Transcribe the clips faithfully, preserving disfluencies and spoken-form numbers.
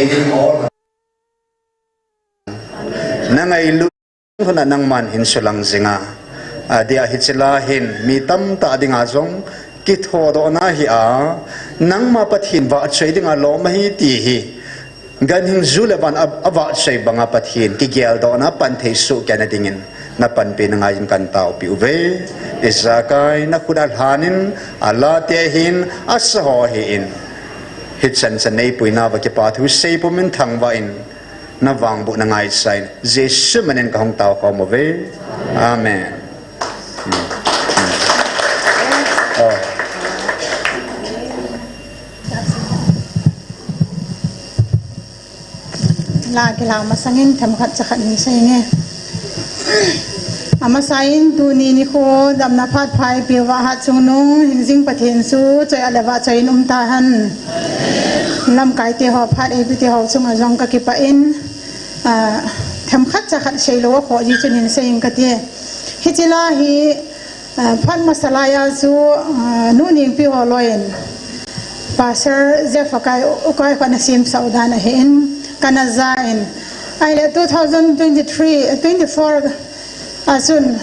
ding ol. Na ngailut hun a nangman hin sulang jinga. Adia hiche la hin mi tamtah dinga jong kithodohna hi a, nangma Pathen vahchoi dinga lom ahi ti hi. Ganhing ju le van a, avahchoi banga Pathen kigeldohna pan thei soh kei na dingin na panpina ngaiyin kan taopi uve. Ijakai na khut a lhanin, alate hin, asa ho hin. Hichan chan neipuina va kipa thu seipum in thangvah in, na vangbohna ngaichain, Jesu minin kahung taokhom uve. Amen. Oh. La kila masangin themkhat chakhat hin seinge. Amasain tuni nikho damna phat pha eipeuva Hatchungnung hingjing Pathen chu choi-at le vahchoiyin umtahen. Lamkaite ho phat eipeh te ho chunga jong kakipah in, ah, themkhat chakhat seilou akhoh ji chun hin seinge kati. Hiche la hi, ah, phat masa laiya chu, ah, Nu Nengpi ho loiyin Pastor Jeff Ukai, Ukai khat ana semsah u dan ahin, kana ja in. Ahile two thousand twenty-three, twenty-four a chun,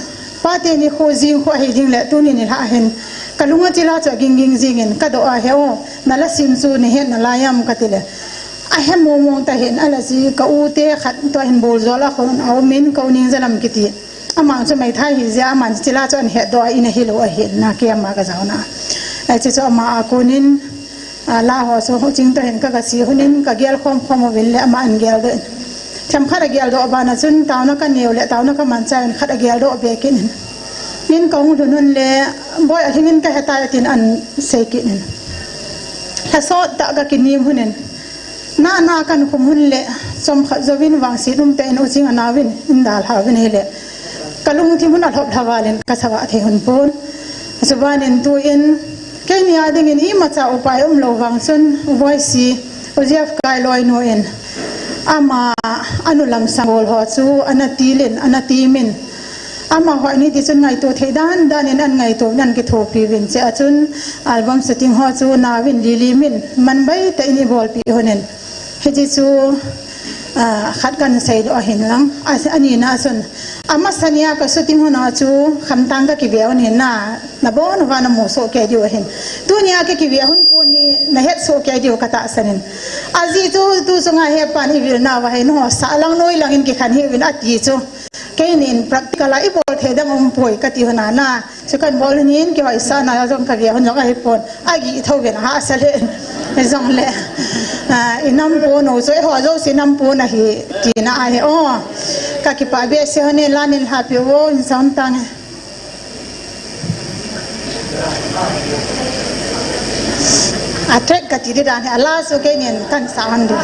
pate nikho jing khu ahi ding le, tuni nilhah hin kalung a chila chu aging ging jingin, kadoh a, "He o, nala sem chu nahet nalai am?" kati le, ahe mong mong tahin, ala ji ka u te khat toh hin bol jol a khun aumin, ka u Nengjalam kiti. Amang chu meithai hijeh a, aman chila chu ana hetdoh a, in ahilou ahin, na kei ama kajaona. Hiche chu ama a konin, a, la ho chu huching toh hin ka, kasei hunin, kagel khom khom uvin le, ama ana geldoh in. Themkhat ageldoh bana chun, taona kanei u le, taona kamanchah uvin, khat ageldoh be kit in. Min kahung lhun un le, Boi, alhingin kahetai atin ana sei kit in. Lhasot tah kakinem hunin. Na, na kakhum hun le, chomkhat jouvin vangset umtah in uching anaovin, in dalhauvin ahile. Kalungthim hun alhop lha valin kasavah thei hun pon. Chubanin tuin, keini a dingin imacha upai umlou vang chun, U Boisi, U Jeff Ukai loinu in, ama, anu lamsang bol ho chu, ana tilin, ana timin. Amaho in hiti chun ngaito thei dan danin ana ngaito, ana kithopi uvin, chea chun album shooting ho chu naovin lilimin, manbai tah in eibolpeh hunin. Hiche chu, ah, khat kana seidoh ahin lang. A, anina chun, amasa nia ka shooting hon a chu khamtang kakive un ahin, na, nabon uva namu soh kei diu ahin. Tunia kakive hun pon hi nahet soh kei diu katahsan in. Ajeh chu tu chunga hepan ivil nauva hin, ho, sahlang noilangin kikhen hih uvin ati chu. Keinin practical a ibol thei dang umpoi kati hon a na. Chu kanbol hon in kihoisahna jong kave hon jong ahipon. Agih thou uvin ahahsa le. Hijongle, ah, inam pon u chu, eiho jouse inam pon ahi tina ahi o. Kakipah behseh hon in, la neilhahpeh uvo, in son tang. A track kati di dan hi, a la chu keinin kasah hon di.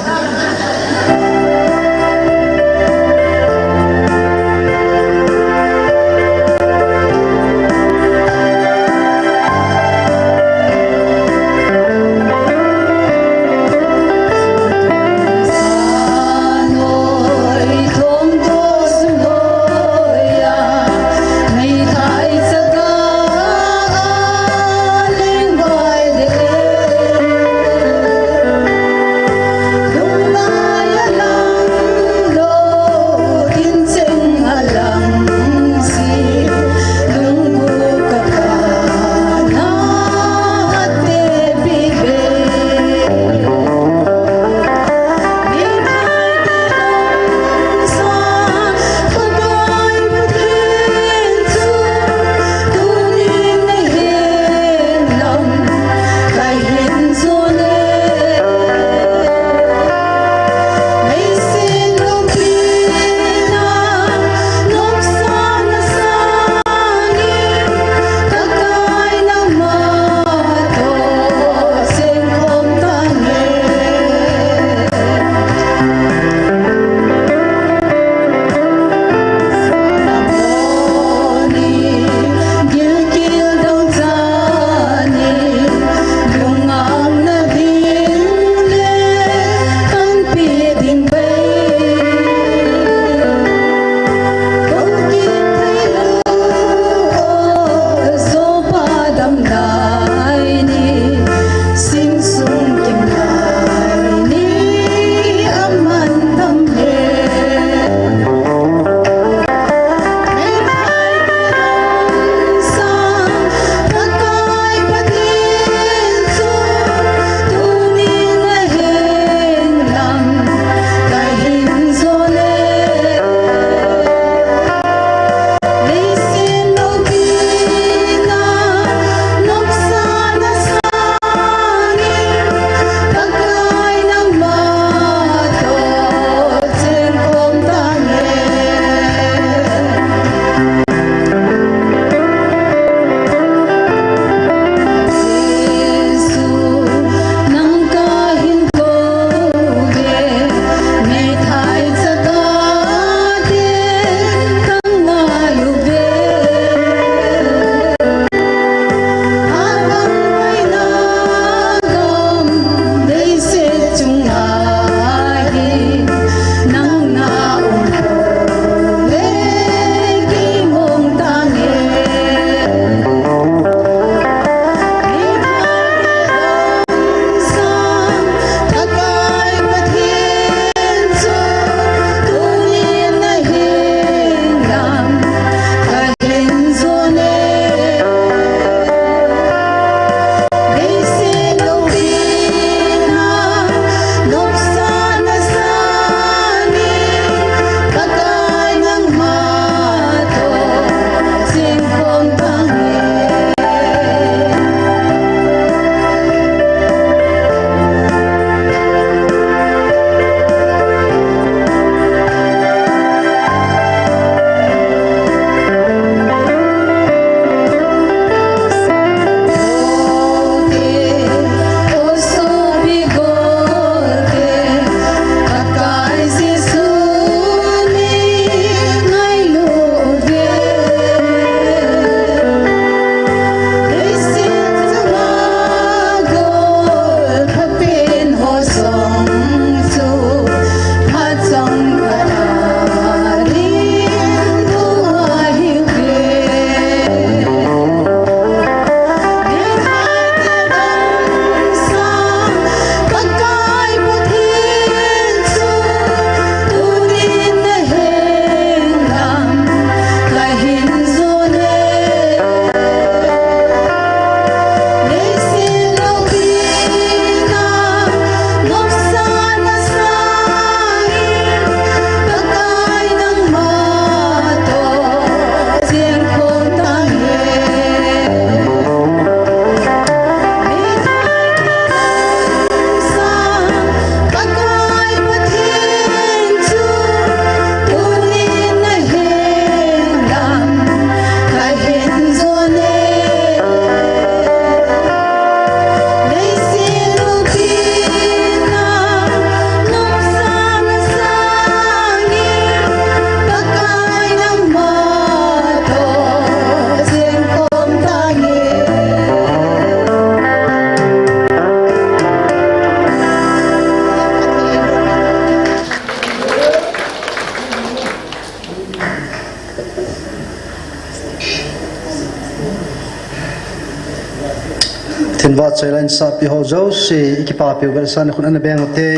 Thinva choi la insahpi ho jouse, i kipapi u vetsahna khun ana beng u te.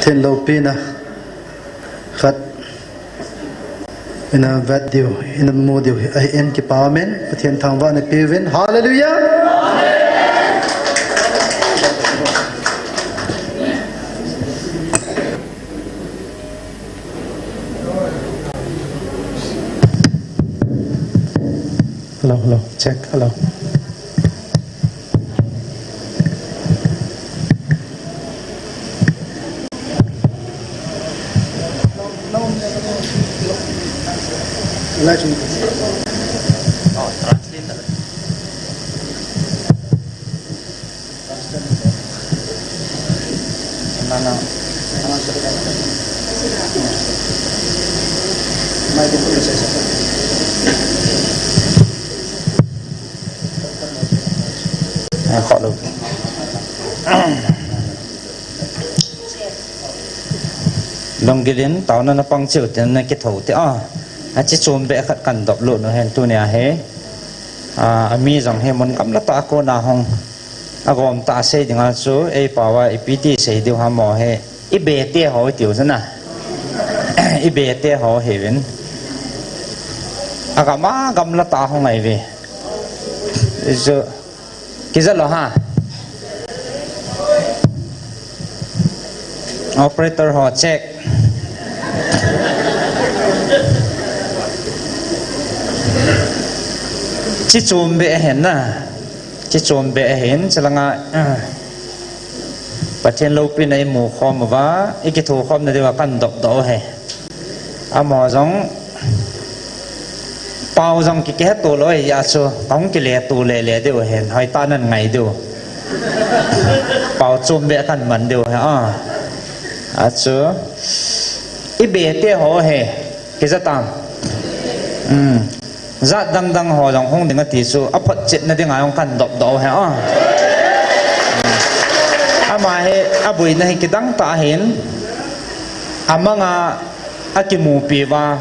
Thinlopina khat ina vet diu, ina mu diu, ahin kipa umin, Pathen thangvahna peuvin. Hallelujah! Hello, hello, check, hello. Lunggil in taona na pang cheu tin na kitho te a. Achi chom be khat kan dop lut nu hen tunia hi. A, ami jong hi mun gamla tah a kona hung agom tah a sei dinga chu, ei pao a ipi ti sei diu ham mo hi. I be te ho i tiu chu na. I be te ho hi vin. A gam a gamla tah a hung ai ve. I chu Kija lo ha. Operator ho check. Chi chom be ahin na. Chi chom be ahin, chulanga, ah, Pathen loupina i mu khom uva, i kitho khomna diuva kan dop doh u hi. Amaho jong, pao jong ki, kihe to lou ahi a chu, kahung kile to lele diu hen, hoitah nan ngai diu. Pao chom be kan man diu he, a. A chu, i be te ho he, kija tam. Um. Jat dang dang ho jong hung ding ati chu, aphotchetna dinga jong kan dop doh u he, a. Ama hi, aboina hi kidang tah ahin, amanga akimupi uva,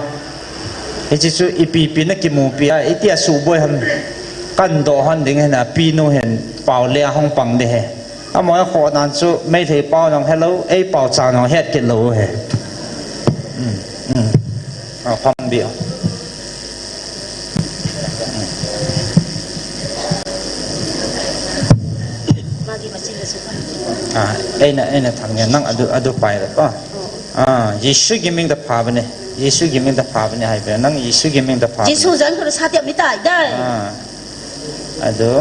hiche chu ipi ipi na kimupi a, iti a suboi ham, kan doh hon ding hina, pinu hin, pao le a hung pang ding he. Amaho a khoh nan chu, Meitei pao jong helou, ei pao cha jong het kit lou u he. Um, um. A, pang bi. A, eina, eina thang nge nang adu, adu pai le pa. A, Jesu gi ming da pha bane. Jesu gi ming da pha bane hai be. Nang Jesu gi ming da pha bane. Jesu jang ko sa tia mi tai dai. A. Adu.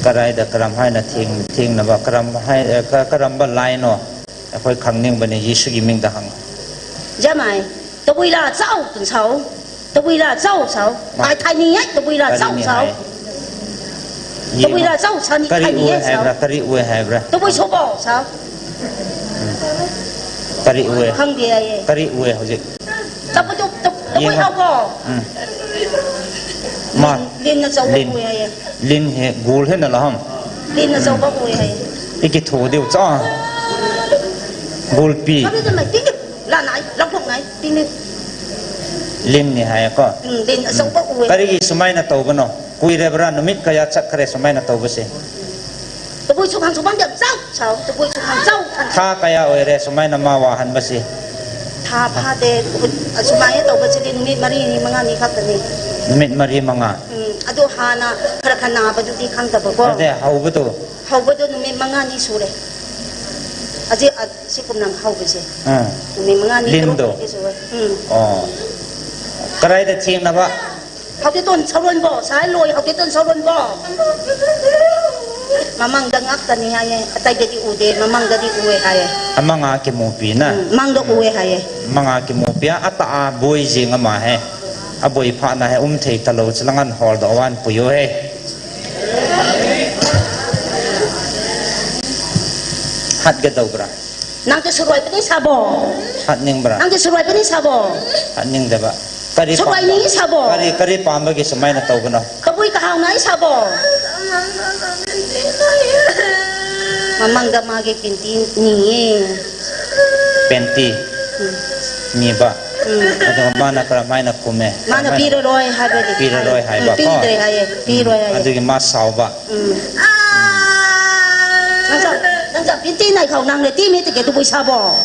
Karai da karam hai na thing, thing na ba karam hai, eh, ka, karam ba lai no. Akhoi khang ning bane Jesu gi ming da hang. Jamai. Tabui la chau tun sao. Tabui la chau sao. Ai thai ni ai tabui la chau sao. Tabui la chau sao ni thai ni ai sao. Kari ue hai bra. Tabui so bo sao. Kari ue. Khang dia ye. Kari ue hojik. Tabui tu, tabui au bo. Ma. Lin na chau bo ue ye. Lin he gul he na la ham. Lin na chau bo ue ye. Iki tho diu cha. Gulpi. Kari tu mai ti. La nai, la phong nai, ti ni. Lin ni hai ko. Um, lin, asong pa ue. Kari sumai na tau bano. Kui re bra, numit kaya chak kare sumai na tau basi. Tabui sung hang sumang diam chau, chau. Tabui sung hang chau, han. Tha kaya oi re sumai na mawa han basi. Tha pha te, sumai na tau basi di numit mari ni manga ni khak ni. Numit mari manga. Um, adu hana, khara khana, badu di khang taba ko. Ade, hau badu. Hau badu numit manga ni sule. Aji, a, Sikum nang hau biji. Ah. Ni manga ni. Lin do. Hmm. Oh. Karai da thing na ba. Hau ke ton salon bo, sai loi hau ke ton salon bo. Mamang da ngak ta ni hai, atai da di u de, mamang da di u e hai. Amanga kimupi na. Hmm. Mang da u e hai. Manga kimupi a, ata a boi jing ama he. Aboi pha na he um thei ta lou, chulang an hol do wan pui u he. Hat ga do bra. Nang ke suroi pani sabo. Hat ning bra. Nang ke suroi pani sabo. Hat ning da ba. Kari suroi ni sabo. Kari, kari pamba ke sumai na tau bana. Kabui ka hau nai sabo. Mamang da ma ke pinti ni e. Penti. Hmm. Ni ba. Adunga mana karam haina kume. Mana piraroi haiba di. Piraroi haiba ko. Pidre haiye. Piroi haiye. Adugi ma saoba. Nangcha, nangcha pinti nai khau nang le ti mi te ke tu bui sabo.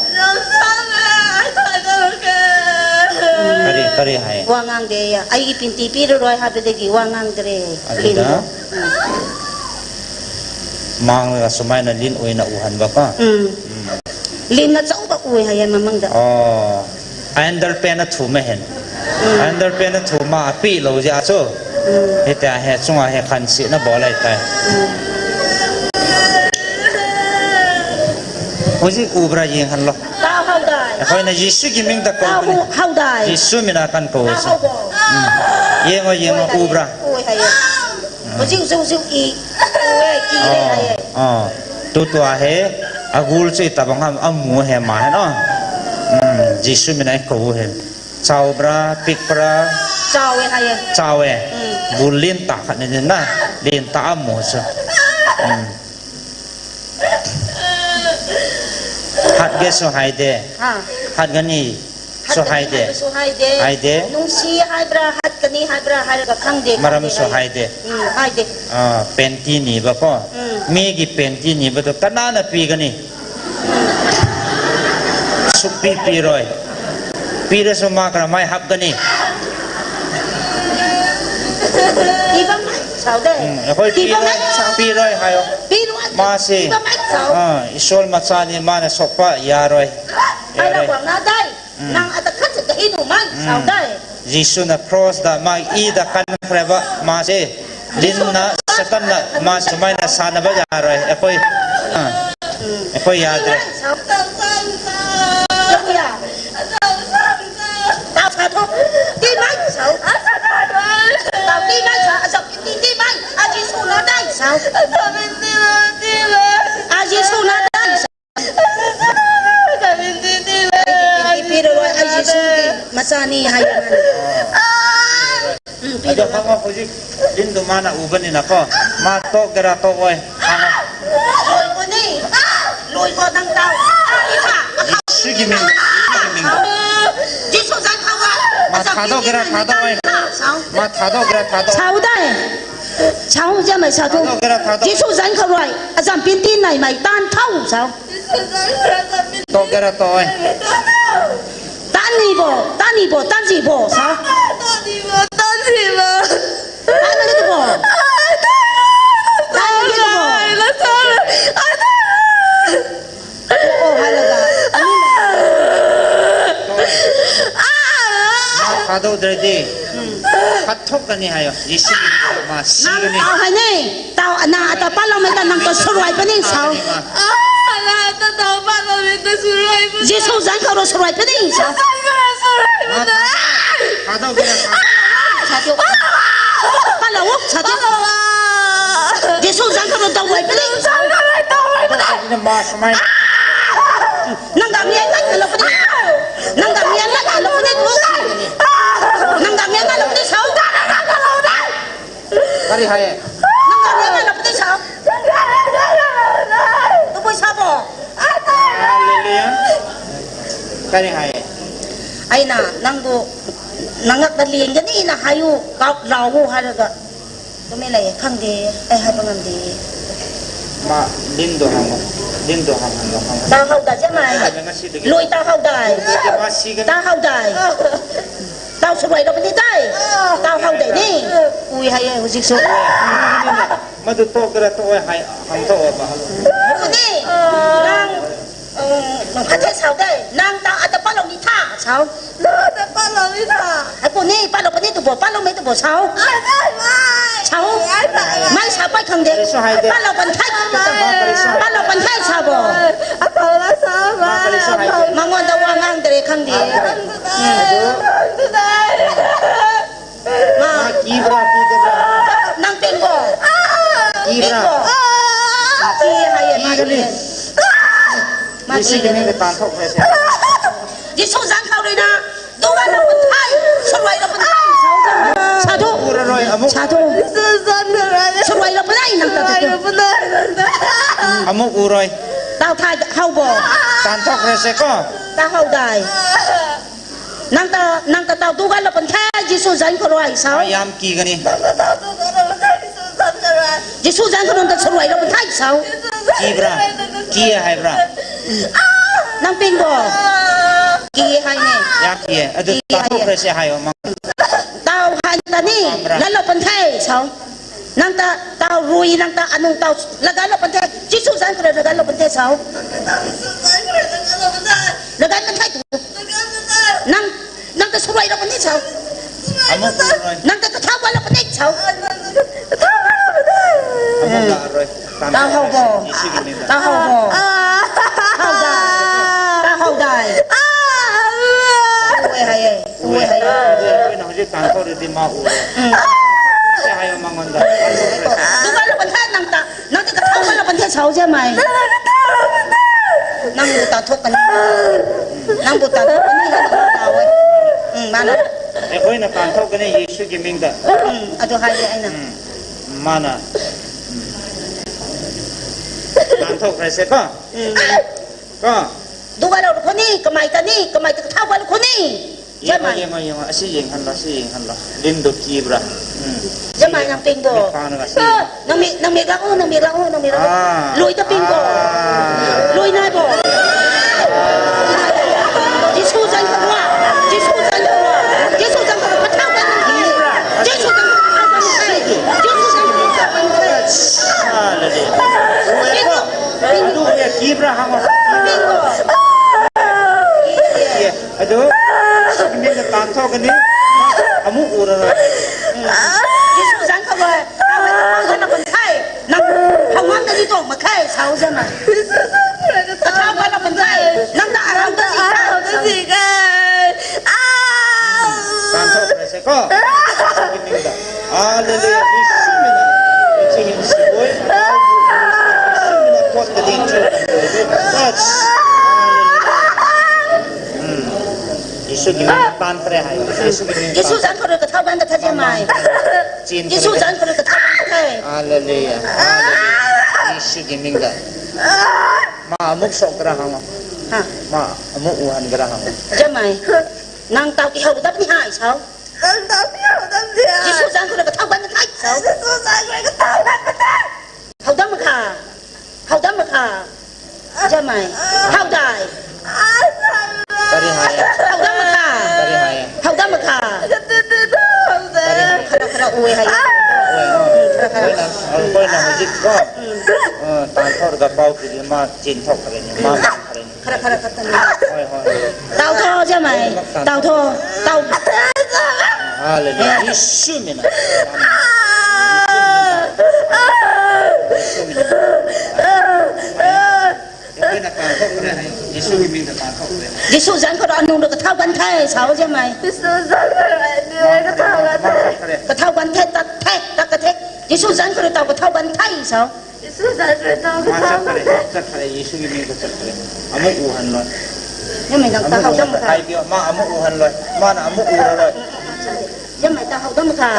Kari, kari hai. Wa ngang de ya. Ai pinti piraroi haiba de gi wa ngang de re. Adida. Mang la sumaina lin uina uhan ba ka. Lin na chau ba ui haiye mamang da. Oh. Underpant a thu ma hen. Underpant a thu ma api lo ja chu. Hita he chunga he khan si na bol ai tai. Hoji ubra yeng han lo. Tao hau dai. Hoi na Jisu gi ming da ko. Tao hau dai. Jisu mina kan ko. Tao hau bo. Yeng o yeng o ubra. Ui haiye. Ziu, ziu, ziu, i. Ue, ki le hai e. Tutua he, agul chu itabang ham, amu he ma he no. Jisu mina ko he. Chau bra, pik bra. Chau e hai e. Chau e. Gul lin ta khat ni na. Lin ta amu chu. Hat ge su hai de. Hat ga ni. Su hai de. Su hai de. Hai de. Nungsi hai bra, hat kani hai bra, hai ga khang de. Maram su hai de. Hai de. Ah, penti ni ba ko. Mi gi penti ni ba to kana na pi kani. Su pi pi roi. Pi ra su ma kara mai hap kani. Pi ba mai sao de. Hoi pi roi. Pi roi hai o. Pi roi. Ma si. Pi ba mai sao. Ah, isol ma cha ni ma na sok pa ya roi. Ai la kwang na dai. Nang ata khat se kahi nu man, sao dai. Jisu na cross da ma i da kan khreba ma se. Lin na Satan na ma sumai na sana ba ya roi. E koi. E koi ya de. Tao sa tho. Ti mai sao. Tao ti mai sao. Asa ti ti mai. A Jisu na dai sao. A Jisu na dai sao. Piro lo ai Jisu ki masani hai man. Ado hanga hojik din do mana uban ni na ko. Ma to gera to oi. Hanga. Loi ko ni. Loi ko nang tao. Jisu ki ming. Jisu ki ming. Jisu jan khawa. Ma thado gera thado oi. Ma thado gera thado. Sao dai. Sao ja mai sao tu. Thado gera thado. Jisu jan khawa. Ajam pin tin nai mai tan thau sao. Toh gera toh oi. Tani bo, tani bo, tanji bo, sa. Tani bo, tanji bo. Tani bo. Tani bo. Oh, hala da. Thado dre di. Khat thok kani hayo. Jisu ma si kani. Tao, ana ata palo mai ta nang to surwai pani sao. Jisu jan khawa surwai pani sao. Thado kira. Palo wo, thado. Jisu jan khawa dawai pani sao. Nang dam yan nang lo pani. Nang dam yan nang lo pani. Nang dam yan nang lo pani sao. Kari hai. Nang kari hai na pati sao. Tu pui sao bo. Hallelujah. Kari hai. Ai na nang tu nang ngak da lieng ni na hayu kau lau hu hai ga. Tu me lai khang de ai hai pangam de. Ma din do hang. Din do hang hang hang. Ta hau da jama. Lui ta hau dai. Ta hau dai. Tao surwai lo pani tai. Tao hau dai ni. Ui hai e, hujik su. Madu to kira to oi hai, hang to ba. Ni. Nang, nang khat sao dai. Nang tao ata palo ni tha sao. Ata palo ni tha. Ai ko ni palo pani tu bo, palo mai tu bo sao. Ai dai mai. Sao. Mai sao pai khang de. Palo pan thai. Palo pan thai sao bo. Apa la sao mai. Mangon da wa ngang dre khang de. Ma. Kibra, kibra. Nang ping ko. Kibra. Ping ko. Ki hai ma ki. Ma ki. Jisu jan khawa roi na. Tuwa na pun thai. Surwai na pun thai. Sadu. Ura roi amu. Sadu. Surwai na pun thai nang ta. Amu uroi. Tao thai hau bo. Tan thok re se ko. Ta hau dai. Nang ta, nang ta tao tu ga lo pan thei, Jesu jan kho roi sao. Ayam ki gani. Jesu jan kho nang ta churoi lo pan thei sao. Ki bra, ki hai bra. Nang ping bo. Ki hai ne. Ya ki, adu ki ta hai to ne. Prese hai o mang. Tao han ta ni, la lo pan thei sao. Nang ta, tao rui, nang ta, anung tao, laga lo pan thei, Jesu jan kho roi laga lo pan thei sao. Laga pan thei tu. Nang, nang ta churoi lo pan thei sao. Amu roi. Nang ta kathao ga lo pan thei sao. Amu la roi. Tao hao bo. Tao hao bo. Hao dai. Tao hao dai. Oi hai e. Ui, hai. Ui, na hujik tan kho ri di ma u. Mm. Se hai ma ngon da. Tu ga lo pan thei nang ta. Nang ta kathao ga lo pan thei sao je mai. Nang bu ta thok kan. Nang bu ta thok kan ni ha nang ta oi. Mm, mana. E koi na tan thok kan ni Jesu ki ming da. Mm, adu hai ai na. Mm. Mana. Mm. Tan thok hai se ko. Mm. Ko. Tu ga lo kho ni, kamai ta ni, kamai ta kathao ga lo kho ni. Jemai. Yeng, yeng, yeng, asi yeng han la, asi yeng han la. Lin do ki bra. Hmm. Jemai nang ping bo. Nang mi, nang mi la o, nang mi la o, nang mi la o. Ah. Lui ta ping bo. Ah. Lui nai bo. Jesu jan kho roi. Jesu jan kho roi. Jesu jan kho roi. Jesu jan kho roi. Jesu jan kho roi. Hallelujah. Ping bo. Ping bo. Ki bra hang. Ping bo. Adu, Jesu ki ming na tan thok kan ni, amu u ra. Jesu jan kho roi, kathao ga lo pan thei, nang hao ngam ta ni to ma khai sao je mai. Kathao ga lo pan thei, nang ta arang ta si khai. Tan thok kan se ko. Jesu ki ming da. Hallelujah. Jesu mina. Jesu hin siboi. Jesu mina kot ka ding chu. Touch. Hallelujah. Hmm. Jesu ki mina tan pre hai. Jesu ki mina. Jesu jan kho roi kathao ga kathei je mai. Chin Jesu jan kho roi kathao ga kathei. Hallelujah. Hallelujah. Jesu ki mina. Ma amuk sok gra hang. Ha. Ma amuk uhan gra hang. Je mai. Nang tao kihou dap ni hai sao. Nang tao kihou dap ni hai. Jesu jan kho roi kathao ga kathei sao. Jesu jan kho roi kathao ga kathei. Hao dam kha. Hao dam kha. Jamai. Hao dai. Tari hai. Hao dam kha. Tari hai. Hao dam kha. Tari hai. Khara khara oi hai. Oi, oi. Khara khara. Oi, oi, na music ko. Hmm. Eh, tan thok ga pao ki ma chin thok kare ni ma. Khara, khara, khara, khara. Hoi, hoi. Tao tho, jamai. Tao tho. Tao. Hallelujah. Jesu mina. Jesu mina. Jesu jan kho roi anung roi kathao kan thei sao jamai. Jesu jan kho roi anung roi kathao kan thei. Kathao kan thei, ta thei, ta ka thei. Jesu jan kho roi tao kathao kan thei sao. Jesu jan kho roi tao kathao kan thei. Chat thei, Jesu ki min to chat thei. Amu u han loi. Jamai nang ta hao dam kha. Hai dio, ma amu u han loi. Ma na amu u loi. Jamai ta hao dam kha.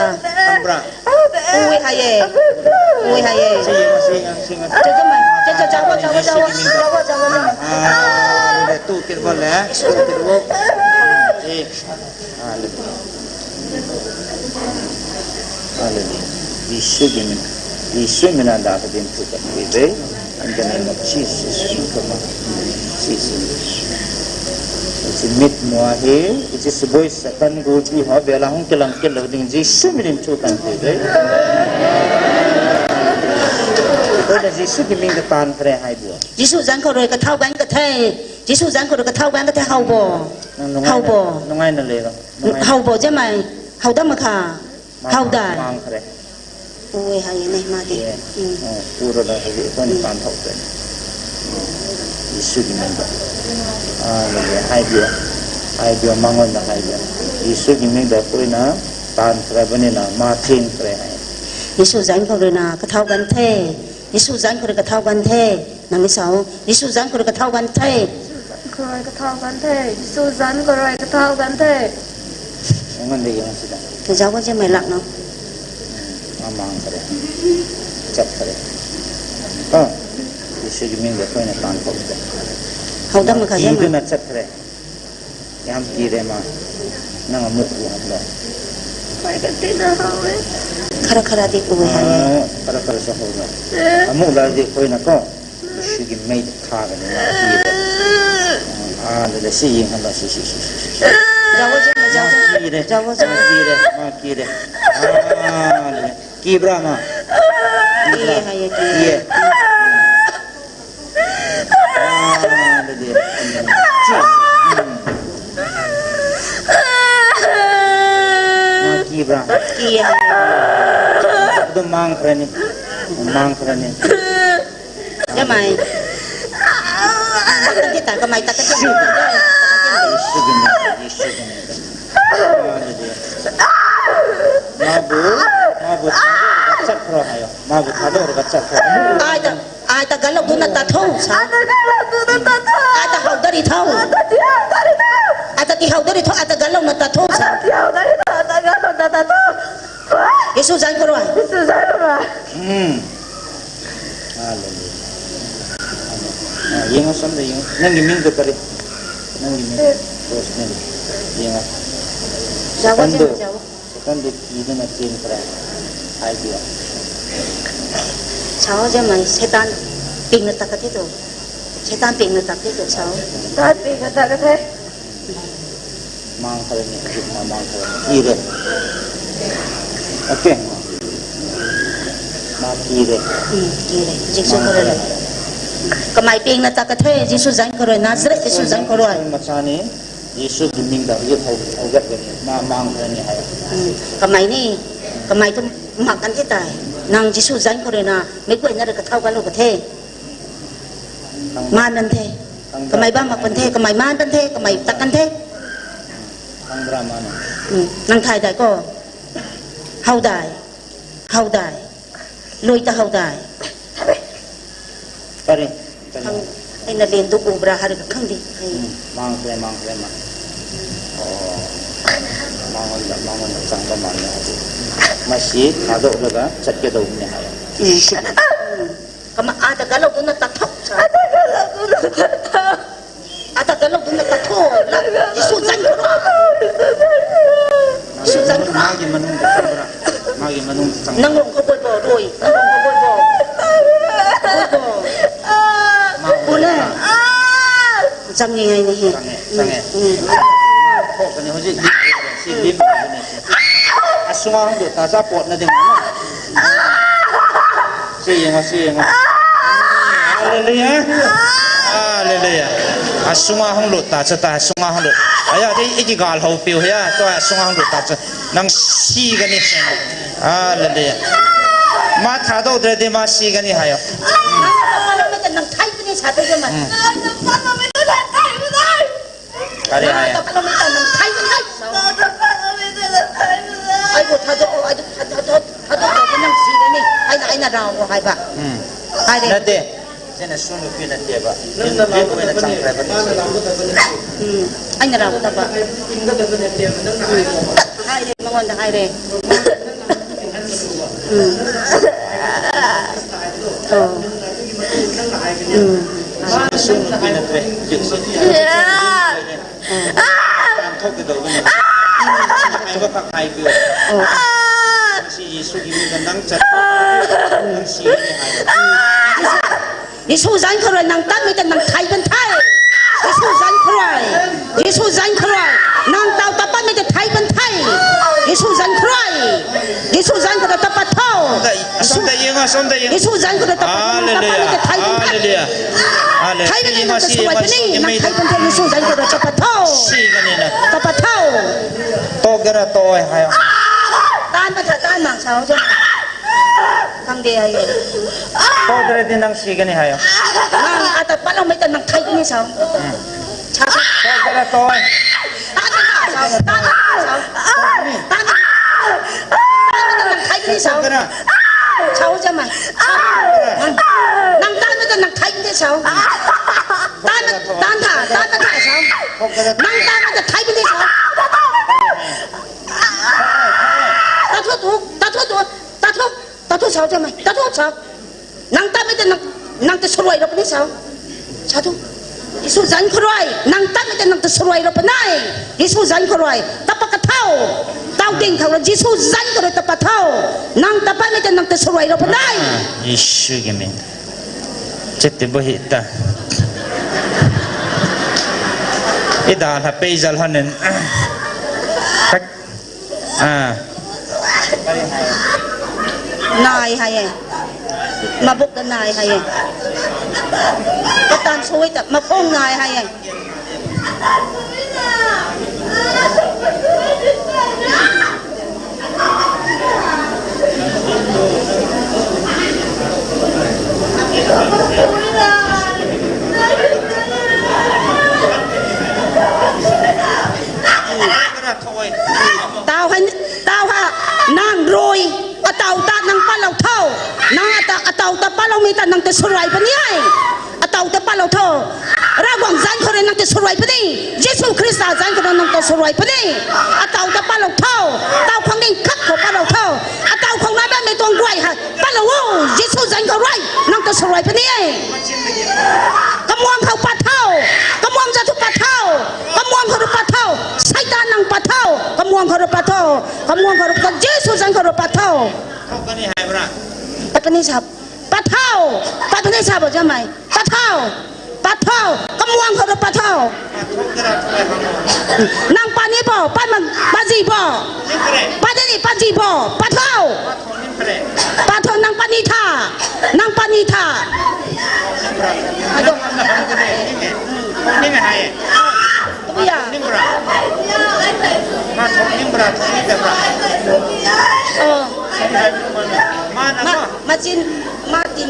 Ambra. Ui hai e. Ui hai e. Singa, singa, singa. Cha jamai. Cha cha cha wa cha wa cha wa. Cha wa cha wa. Ah, le tu kit wa le. Tu kit wa. Eh. Hallelujah. Hallelujah. Jesu ki min. Jesu mina da ka din thu ka ni ve. In the name of Jesus, come on. Jesus. Hiche mitmu a hi, hiche suboi Satan gulpi ho, vela hung kilang kit lou ding, Jesu minin thu kan ti ve. Koina Jesu ki min katan kare hai bua. Jesu jan kho roi kathao kan ka thei. Jesu jan kho roi kathao kan ka thei hao bo. Nang nungai hao na, bo. Nungai na le lo. Nungai na. Hao bo jamai. Hao dam kha. Hao dai. Mang kare. Ui, hai ne, ma ke. Ye. Mm. Oh, pura da, hai, ko ni tan thok pe. Jesu ki min da. Ah, le, hai dia. Hai dia, mangon da, hai dia. Jesu ki min da, koina tan kare bani na, ma chin kare hai. Jesu jan kho roi na, kathao kan thei. Jesu jan kho roi kathao kan thei. Nang ni sao, Jesu jan kho roi kathao kan thei. Kho roi kathao kan thei. Jesu jan kho roi kathao kan thei. Ngan de yang sida. Ka jawa jamai lak no. Amang kare. Chat kare. Ha. Jesu ki min da koina tan thok pe. Hao dam kha jamai. Ki du na chat kare. Yam ki re ma. Nang amu u ham lo? Koi ka ti na hau e. Khara khara di u e ha e. Ah, khara khara sa hau na. Eh. Amu la di koi na ko. Su gi mei tha ga ni na ki re. Ah, le le si yin ham la si si si si si. Jawo je, jawo je. Ma ki re. Jawo je. Ma ki re. Ma ki re. Ah, le le. Ki bra ma. Ki bra. Ki hai ki. Ki. Ah, le le. Chi. Hmm. Ah, ki bra. Ki hai. Dum mang kra ni. Mang kra ni. Ka mai. Takan kita, ka mai takan kita. Yesu gini, Yesu gini. Hallelujah. Mabu, mabu thado ka chat pro hayo. Mabu thado ka chat pro. Ai ta, ai ta galo guna ta tho sa. Ai ta galo guna ta tho. Ai ta hau dari tho. Ai ta ti hau dari tho. Ai ta galo guna ta tho. Ai ta ti hau dari tho. Ai ta galo guna ta tho sa. Ai ta ti hau dari tho. Ai ta galo guna ta tho. Yesu jain koro. Yesu jain koro. Hmm. Hallelujah. Ah, yeng o, som de yeng o. Nang min ko tare. Nang min. Yes. First name. Yeng o. Jawa, Satan do. Jawa. Satan do ki do na chen kara. Ai dia. Sao je mai Satan ping na takate to. Satan ping na takate to sao. Satan ping na takate. Mang kare ni, ma mang kare ni. Ki re. Okay. Ma ki re. Hmm, ki re. Jesu kare re. Ka mai ping na takate, Jesu jain koro, Nazareth Jesu jain koro. Ma cha ni, Jesu ki min da, ye thau, thau gat ni. Ma mang kare ni hai. Hmm, ka mai ni, ka mai tu ma kan te tai. Nang Jesu jain koro na, me ko na re ka thau ka lo ka the. Ma nan the. Ka mai ba ma kan the, ka mai ma kan the, ka mai ta kan the. Kang bra ma na. Hmm, nang thai dai ko. Hau dai. Hau dai. Loi ta hau dai. Pare. Kang, ai na len du u bra har ka kang di. Hmm, mang kre, mang kre ma. Oh. Mang on da, mang on da, chang ba mang na. Ma si, thado da, chat ke do ne ha. Hmm. Kama ata galo duna ta thok sa. Ata galo duna ta thok. Ata galo duna ta thok. Jisu jain koro. Jisu jain koro. Magi manung de chang bra. Magi manung de chang. Nang long ko boi bo, roi. Nang long ko boi bo. Boi bo. Ma bole. Chang nge ngai ni he. Chang nge, chang nge. Hmm. Ko kani hoji. Si lim ni. Asunga hung do ta cha pot na ding na. Siyeng a, siyeng a. Hallelujah. Hallelujah. Asunga hung lut ta, cha ta, asunga hung lut. Aya, te, iki gal ho piu ya, to asunga hung lut ta, cha. Nang si kani. Hallelujah. Ma thado dre de ma si kani hayo. Nang thai kani sa te ma. Hmm. Kare hai. Ai ko thado, ai ko thado, thado, thado, nang si le ni. Ai na, ai na rao ko hai ba. Hmm. Hai de. Nate. Sina sunu pi nate ba. Pi ko na chang kare ba. Hmm. Ai na rao ta ba. Hai de, mangon da hai de. Hmm. Oh. Hmm. Jisu jain koro nang tah mite nang thai pen thai. Jisu jain koro. Jisu jain koro. Nang tao tapat mite thai pen thai. Jisu jain koro. Jisu jain koro tapat thao. Som da yeng a, som da yeng. Jisu jain koro tapat thao. Nang tapat mite thai pen thai. Hallelujah. Hallelujah. Thai pen nang ta suwai pen ni, nang thai pen thai Jisu jain koro tapat thao. Si kani na. Tapat thao. To gera to hai. Tan pa tha, tan mang sao jo. Kang de ai. To gera di nang si kani hai. Nang ata pa lo mai ta nang thai ni sao. Hmm. Cha sa. To gera to. Nang thai ni sao. Sao ja mai. Nang tan ni sao. Tan, tan tha, tan tha sao. Nang tan ni thai ni sao. Ta thu thu, ta thu thu, ta thu. Ta thu sao ja mai. Ta thu sao. Nang tah mite nang, nang te suruai ro pani sao. Sa thu. Jisu jain koro. Nang tah mite nang te suruai ro panai. Jisu jain koro. Tapat Patho. Tao ding thao la Jesu jang karo ta patho. Nang ta pa me ta nang ta surai ro pa nai. Ah, Jesu ki min. Chete bo hi ta. Ida la pe jal hanen. Kak. Ah. Nai hai e. Mabuk da nai hai e. Katan soi ta, makong nai hai e. Tao han, tao ha, nang roi, atao ta nang palou tho, nang ata, atao ta palou mi ta nang te surai pa ni ai. Atao ta palou tho. Ravguangc jang kho re nang ta surai pa ni. Jesu Christa jang kho re nang ta surai pa ni. Atao ta palou tho. Tao khong ding khat kho palou tho. Atao khong na ba me tuang guai ha. Palou o. Jesu jang kho re nang ta surai pa ni. Kamuang kho patho. Kamuang jat thu patho. Kamuang kho re patho. Satan nang patho. Kamuang kho re patho. Kamuang kho re patho. Jesu jang kho re patho. Thok kani hai bra. Patani sap. Patho. Patani sap jamai. Patho. Patho. Kamuang kho re patho. Nang pani bo, pa man, paji bo. Patani paji bo. Patho. Patho nang pani tha. Nang pani tha. Ado. Ya. Oh. Ma, ma chin. Martin.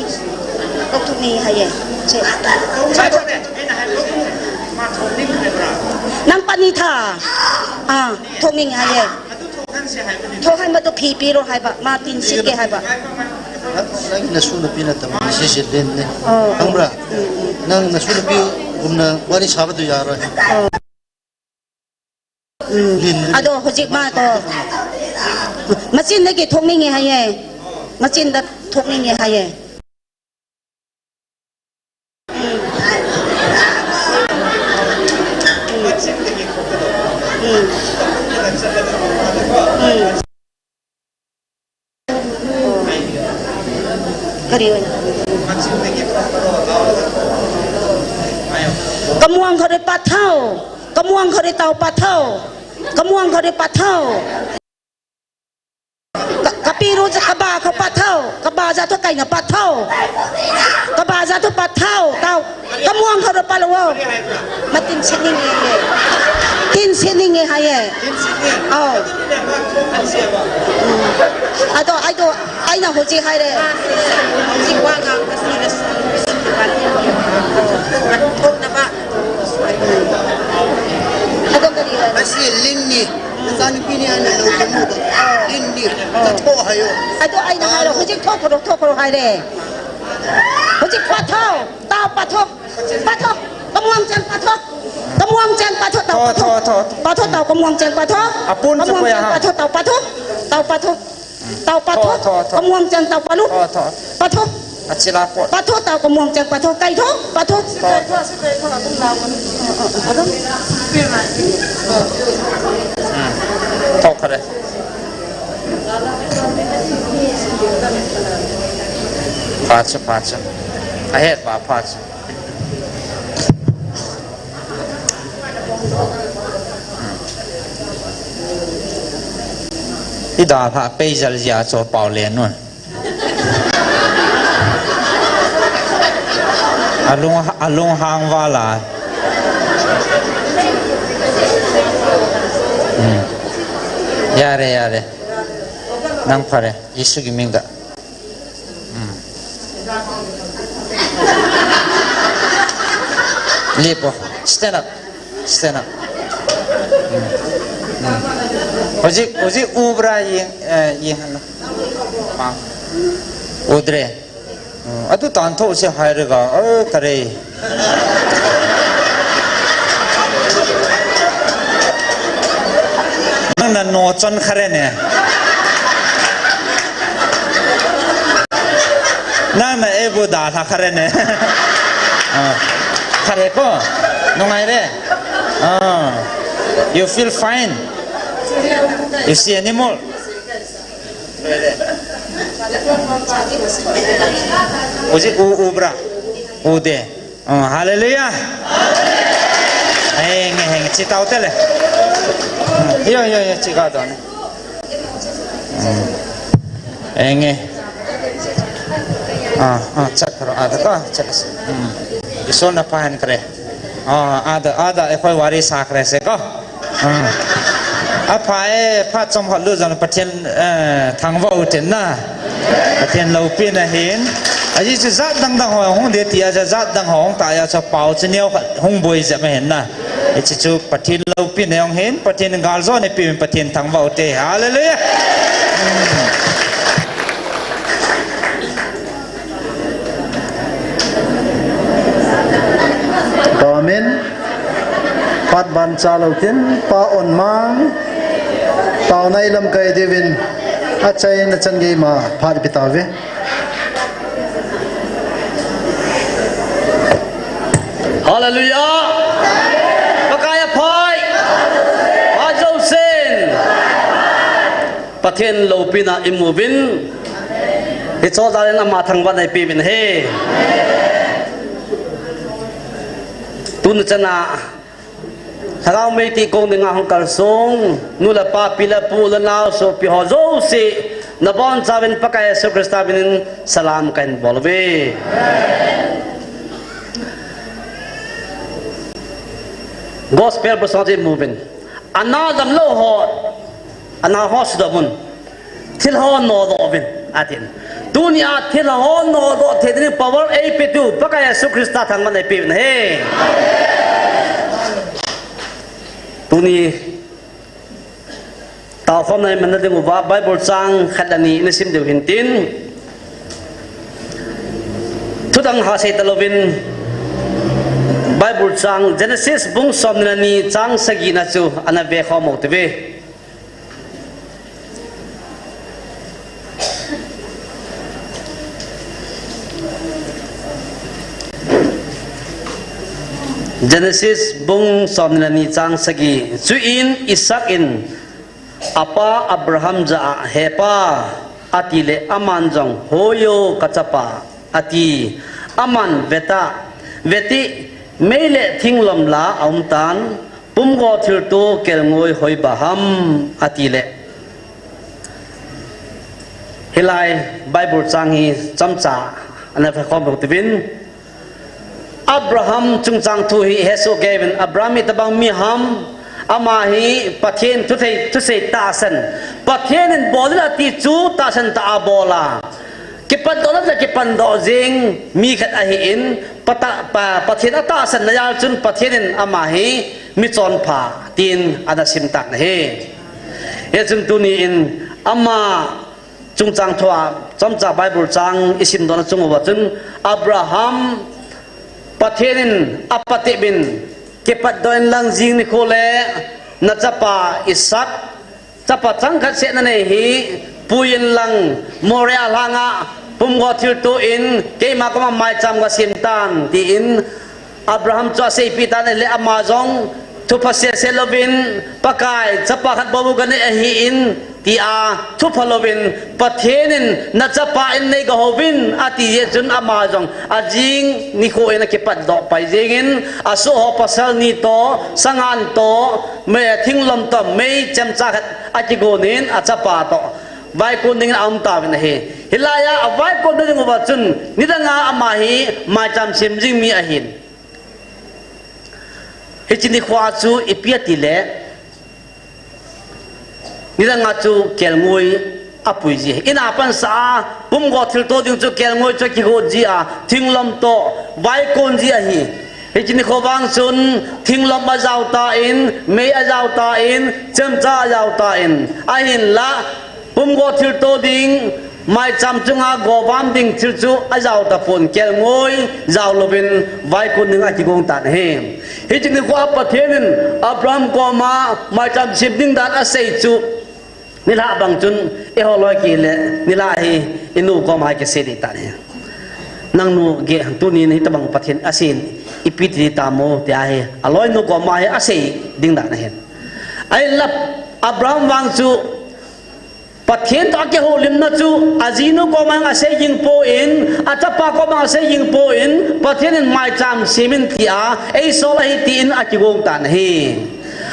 Kau thong ni hai e. Che. Nang pani tha. Ah, thong ni hai e. Tho hai ma to phi pi ro hai ba. Martin si ke hai ba. Nang na su na pi na ta ma si si den ne. Oh. Nang bra. Nang na su na pi gum na wari sa ba tu ya ro. Oh. Ado, hojik ma ko. Machine da ki thong ni nge hai e. Machine da thong ni nge hai e. Kari oi. Kamuang kho re patho. Kamuang kho re tao patho. Kamuang kho re patho. Ka, kapi ru cha kaba kho patho. Kaba ja tho kai na patho. Kaba ja tho patho. Tao. Kamuang kho re palou o. Ma tin si ni nge. Tin si ni nge hai e. Oh. Ado, ai do, ai na hoji hai re. Ado kari re. Asi ling ni. Sani pi ni ana lo kamu ba. Ling ni. Ka tho hai o. Ado ai na hai lo. Hoji tho kho ro, tho kho ro hai re. Hoji patho. Tao patho. Patho. Kamuang chang patho. Kamuang chang patho tao patho. Tho, tho, tho, tho. Patho tao kamuang chang patho. Apun sa ko ya ha. Patho tao patho. Tao patho. Tao patho. Tho, tho, tho. Kamuang chang tao palu. Tho, tho. Patho. Achila ko. Patho tao kamuang chang patho. Kai tho. Patho. Tho, tho. Hmm. Tho kha re. Pha chu, pha chu. Ahet ba pha chu. Ida lha pei jal jia cho pau le nun. Alung, alung hang vala. Hmm. Yare, yare. Nang phare. Jesu ki ming da. Hmm. Lepo. Stand up. Stand up. Hmm. Hmm. Hojik, hojik ubra yeng, eh, yeng hala. Ma. Udre. Hmm. Atu tan tho se hai re ga. Eh, kare. Nang na no chon kha re ne. Nang na ebu da lha kha re ne. Ah. Kha re ko. Nungai re. Ah. You feel fine. You see anymore? Uji u u bra. U de. Oh, hallelujah. Henge, henge, chi tau tele. Hmm, yo, yo, yo, chi ka don. Hmm. Henge. Ah, ah, chak ro, ada ka, chak. Hmm. Isol na pahan kre. Ah, ada, ada, e khoi wari sa kre se ka. Ah. Apha e, pha chom hot lu jong Pathen, eh, thangvah u tin na. Pathen loupina hin. Ajeh chu jat dang dang ho hung de ti a, jat dang ho hung ta a, chu pao chu neo khat hung boi jep ahin na. Hiche chu Pathen loupina jong hin, Pathen galjona eipeh in Pathen thangvah u te. Hallelujah. Amen. Phat ban cha lou tin, Pa Onmang, taona i lamkai diuvin, achaina chan gei ma phat pe tauve. Hallelujah. Pakai aphai. Phat jousen. Pathen loupina i mu uvin. Hiche jal in ama thangvahna eipeh uvin ahi. Tuni chan a, Lhagao mei tih kong dinga hung kalsong, nu le pa, pi le pu, u le nao, sopi ho jouse, nabonchauvin Pakai Jesu Christa minin salam kahin bol uve. Gospel verse chu i mu uvin. Ana damlou ho, ana ho sudoh uvin. Thil ho nodoh uvin, atin. Tunia thil ho nodoh thei ding power eipetu Pakai Jesu Christa thangvahna eipeh uvin ahi. Tuni taokhomna iman na diuva Bible chang khat le ni ina sim diu hintin. Thudang ha sei talouvin Bible chang Genesis bung somni le ni chang sagi na chu ana vekhom u hite. Genesis bung somni le ni chang sagi. Chuin Isaac in apa Abraham jah a, "He pa," ati le, aman jong, "Hoi o, kachapa," ati. Aman, "Veta, veti, mei le thinglom la aum tan, pumgo thilto kelngoi hoiba ham," ati le. Hilai Bible chang hi chomcha ana vekhom u hite. Abraham chungchang thu hi hesoh kei uvin, Abraham hi itobang mi ham, ama hi Pathen thusei, thusei tahsan, Pathen in bol in ati chu tahsan tah a abol a, kipatdoh le kipatdoh jing mi khat ahin, pata-, pa-, Pathen atahsan na jal chun Pathen in ama hi michonpha tin ana sim tan ahi. Hichun tuni in ama chungchang thua chomcha Bible chang i simdoh na chung uva chun, Abraham, Pathen in apatep in, "Kipatdoh in lang jing nikho le na chapa Isaac, chapa changkhat seh na nei hi, pui in lang Moriah lhanga pumgo thilto in keima koma maicham kasem tan," tin Abraham chu aseipeh tan ahile ama jong thupha sese louvin, "Pakai, chapa khat bou kanei ahin," tia thupha louvin, "Pathen in na chapa in nei kahouvin," ati jeh chun ama jong ajing nikho in akipatdoh pai jengin, asoh ho pasal ni toh, sangan toh, mei, thinglom toh, mei chemcha khat akigon in achapa toh vaikon dingin aum tauvin ahi. Hilai a avaikon ding uva chun nidanga ama hi maicham sem jing mi ahin. Hiche nikho a chu ipi ati le, nidanga chu kelngoi apui ji. Ina pansa a, pumgo thilto ding chu kelngoi chu akigot ji a, thinglom toh vaikon ji ahi. Hiche nikho vang chun, thinglom ajao tan, mei ajao tan, chemcha ajao tan, ahinla, pumgo thilto ding, maicham chunga govam ding thil chu ajao tapon, kelngoi jao louvin vaikon ding akigong tan ahi. Hiche nikho a Pathen in Abraham koma maicham sem ding dan asei chu, nilhah bang chun eiho loi kile, nilhah hi inu koma kisei ding tan ahi. Nangnu geh, tunin hitobang Pathen asei in ipi ti tam o tia hi aloinu koma hi asei ding dan ahi. Ahinla Abraham vang chu Pathen toh akihoulimna chu ajinu koma asei jing poi, achapa koma asei jing poi, Pathen in maicham semin tia eisol ahi tin akigong tan ahi.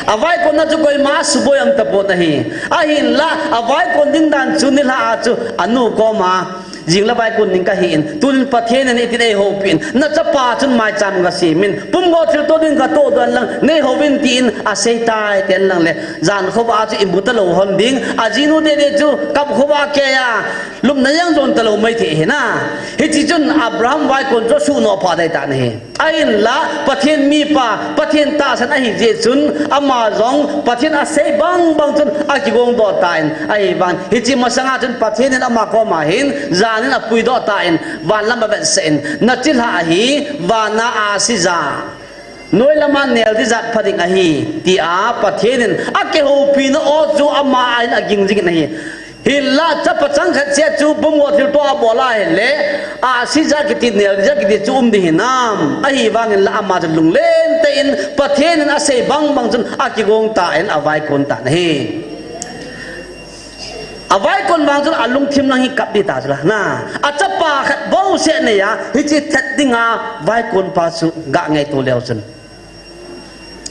Avaikonna chu koima asuboi um tapon ahi. Ahinla, avaikon ding dan chu nilhah a chu anu koma, jing le vai kon ding kahin, tunin Pathen in itin eihoupin, nachapa chun maicham gasemin, pumgo thilto ding gatoh doh inlang, neihouvin tin asei tai, tin lang le, jan khovah chu imu talou hon ding, ajinu tete chu kap khovah keiya, lupna jong jon talou maithei ahi na. Hiche chun Abraham vaikon chu asuhnoh pha dei tan ahi. Ahinla, Pathen mipa, Pathen tahsan ahi jeh chun, ama jong Pathen asei bangbang chun akigong doh tan, ahivangin hiche masanga chun Pathen in ama koma hin, janin apuidoh tan, van lam avetsah in, nachilhah hi vana ahsi ja, noi lama nel ding jat pha ding ahi, tia Pathen in akihoupina o chu ama a hin aging jingin ahi. Hinla chapa changkhat seh chu pumgo thilto abol ahile, ahsi ja kiti, nel ja kiti chu um ding hinam? Ahivangin la ama chun lunglen tah in Pathen in asei bangbang chun akigong tan avaikon tan ahi. Avaikon vang chun alungthim lang hi kap ding ta chu la na. Achapa khat bouseh neiya, hiche thet dinga vaikon pa chu ga ngaito leu chun,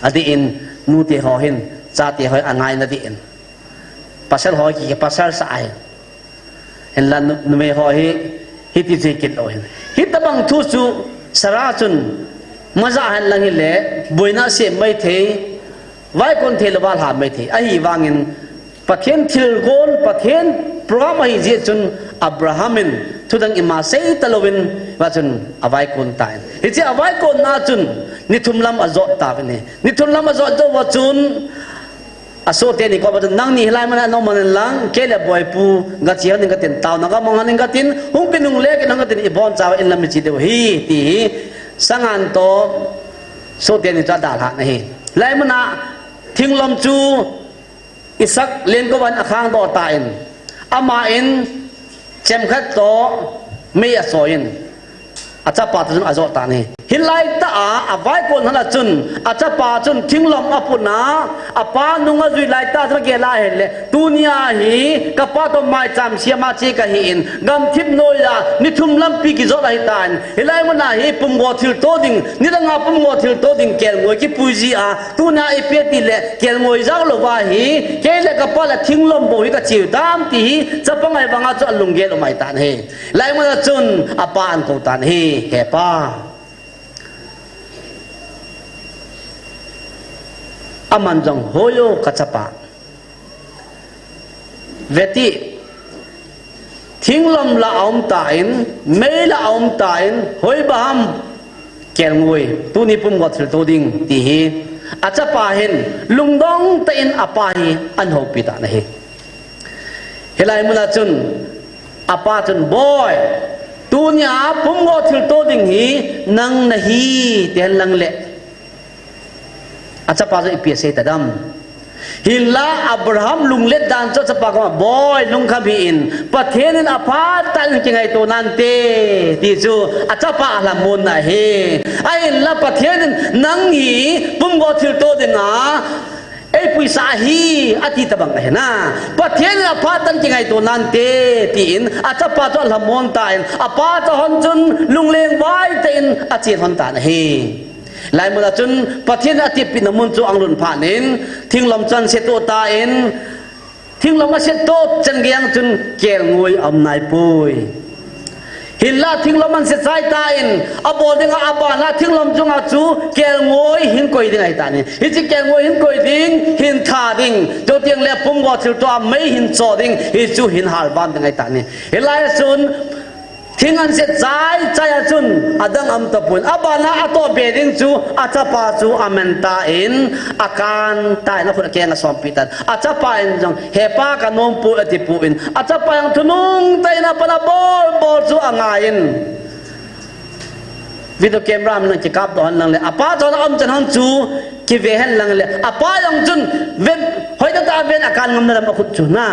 adeh in nute ho hin, chate ho angaina dih in, pasal ho ki pasal sah ahi. Hinla nu-, numei ho hi, hiti chu kit lou hin. Hitobang thu chu Sarah chun maja hen lang hile, boina asem maithei, vaikon thei louva lha maithei. Ahivangin Pathen thilgon, Pathen program ahi jeh chun Abraham in thudang ima sei talouvin, va chun avaikon tan. Hiche avaikonna chun ni thum lam ajot tauvin ahi. Ni thum lam ajot jouva chun, asohte ni koma chun, nangni hilai muna naum hon inlang, kei le boipu gache hon inge katin, taona gamang hon inge katin, hung kinungle kit hon inge katin, ibonchauva inlam iche diu ahi, ti hi Sarah toh sohte ni chu adalhah in ahi. Hilai muna thinglom chu Isaac lengkovan akhangdoh tan, aman chemkhat toh mei asoiyin, achapa toh chun ajot tan ahi. Hilai tah a, avaikon hon a chun, achapa chun thinglom aputna, apa nung ajui laitah chun agel ahile, tunia hi kapa toh maicham sem a che kahin, gamthip noiya ni thum lampi kijot ahitan, hilai muna hi pumgo thilto ding, nidanga pumgo thilto ding kelngoi kipui jia, tunia ipi ati le kelngoi jao louva hi, kei le kapa le thinglom bou hi kache u tam ti hi, chapang ahivanga chu alunggel um ahitan ahi. Hilai muna chun apa ahin kou tan ahi, hepa. Aman jong, hoi o kachapa, veti, thinglom la aum tan, mei la aum tan, hoiba ham kelngoi, tuni pumgo thilto ding, ti hi achapa hin lungdong tah in apa hi ahin houpi tan ahi. Hilai muna chun apa chun, boi, tunia pumgo thilto ding hi nang nahi, ti hen lang le, achapa chu ipi asei tadem? Hinla Abraham lunglet dan chu achapa koma, boi, lungkham hih in, Pathen in aphat tah in kingaito nante, ti chu achapa alhamonna ahi. Ahinla Pathen in nang hi pumgo thilto dinga eipuisah ahi, ati tobang ahi na. Pathen in aphat tah in kingaito nante, tin achapa chu alhamon tan, apa toh hon chun lungleng vai tah in ache lhon tan ahi. Hilai muna chun Pathen in atepna mun chu ahung lhun phat in, thinglom chu ahin setoh tan, thinglom asetoh chan geiya chun kelngoi aum naipoi. Hinla thinglom ahin sechai tan, abol dinga abana thinglom chunga chu kelngoi hin koi ding ahitan ahi. Hiche kelngoi hin koi ding, hin tha ding, chuteng le pumgo thilto a mei hin cho ding, hichu hin halvam ding ahitan ahi. Hilai a chun thing ahin sechai chai a chun adang aum tapon, abana atoh be ding chu achapa chu aman tan, akan tan, akhut akeng asompi tan. Achapa in jong, hepa, kanom poi, atipon, achapa jong thunung tah in apan abol bol chu angaiyin, video camera a kikap doh hen lang le, apa toh aum chan hon chu kive hen lang le, apa jong chun ven, hoitah tah a ven, akan ngam na lam akhut chu na.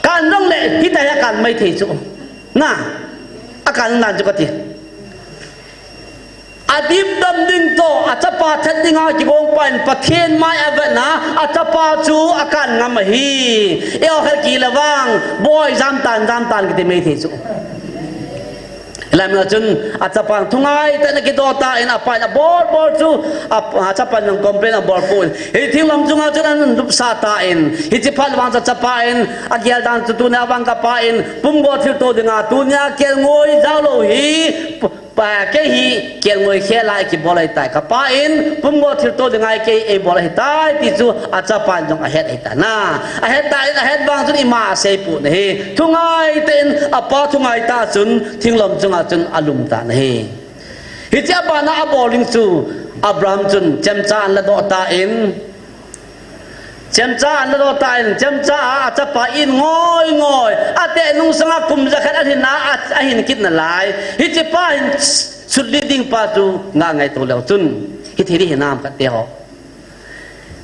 Kan jong le, hitia hi akan maithei chu na. Akan dan chu kati. Adip dam ding toh, achapa that dinga kigong pa in Pathen mai avetna, achapa chu akan ngam ahi. Eiho khat kile vang, boi jam tan, jam tan kiti mai thei chu. Hilai mun a chun, achapa thungai tah in akidoh tan, apa in abol bol chu, ap-, achapa in complain abol pon. Hi thinglom chunga chun anun lupsah tan. Hiche phat vang chu achapa in, agel dan chu tunia vang kapa in, pumgo thilto dinga, tunia kelngoi jao lou hi, Pa, kei hi kelngoi khel a kibol ahitai. Kapa in pumgo thilto dinga kei eibol ahitai ti chu achapan jong ahet ahitai. Ahet tan, ahet vang chun ima asei pon ahi. Thungai tah in apa thungai tah chun thinglom chunga chun alum tan ahi. Hiche abana abol ding chu Abraham chun chemcha anladoh tan. Chemcha anladoh tan, chemcha a, achapa in ngoi ngoi. Ateh nung sanga kum jakhat ahin a, a, ahin kit nalai. Hiche pa hin sutli ding pa chu nga ngaito leu chun. Hiti hi hinam khat te ho.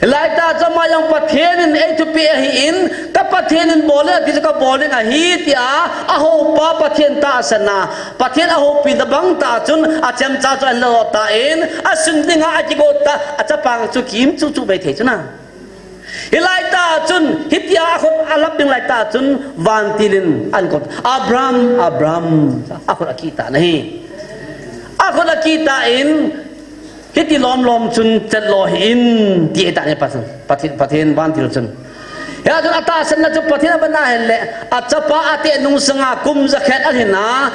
Hilai tah chu ama jong Pathen in eithupi ahin, ka Pathen in bol in ati chu kabol ding ahi tia, ahoupa Pathen tahsan a, Pathen ahoupi na bang tah chun, achemcha chu anladoh tan, asun dinga akigot tah, achapa chu kimchu chu bei thei chu na. Hilai tah chun, hitia akhut alap ding lai tah chun, vantil in ankot. Abraham, Abraham, akhut akit tan ahi. Akhut akit tan, hiti lom lom chun chet lo hih in, ti ahi tan ahi Pathen, Pathen, Pathen vantil chun. Hia chun atahsan na chu Pathen avetna ahile, achapa ateh nung sanga kum jakhat ahin a,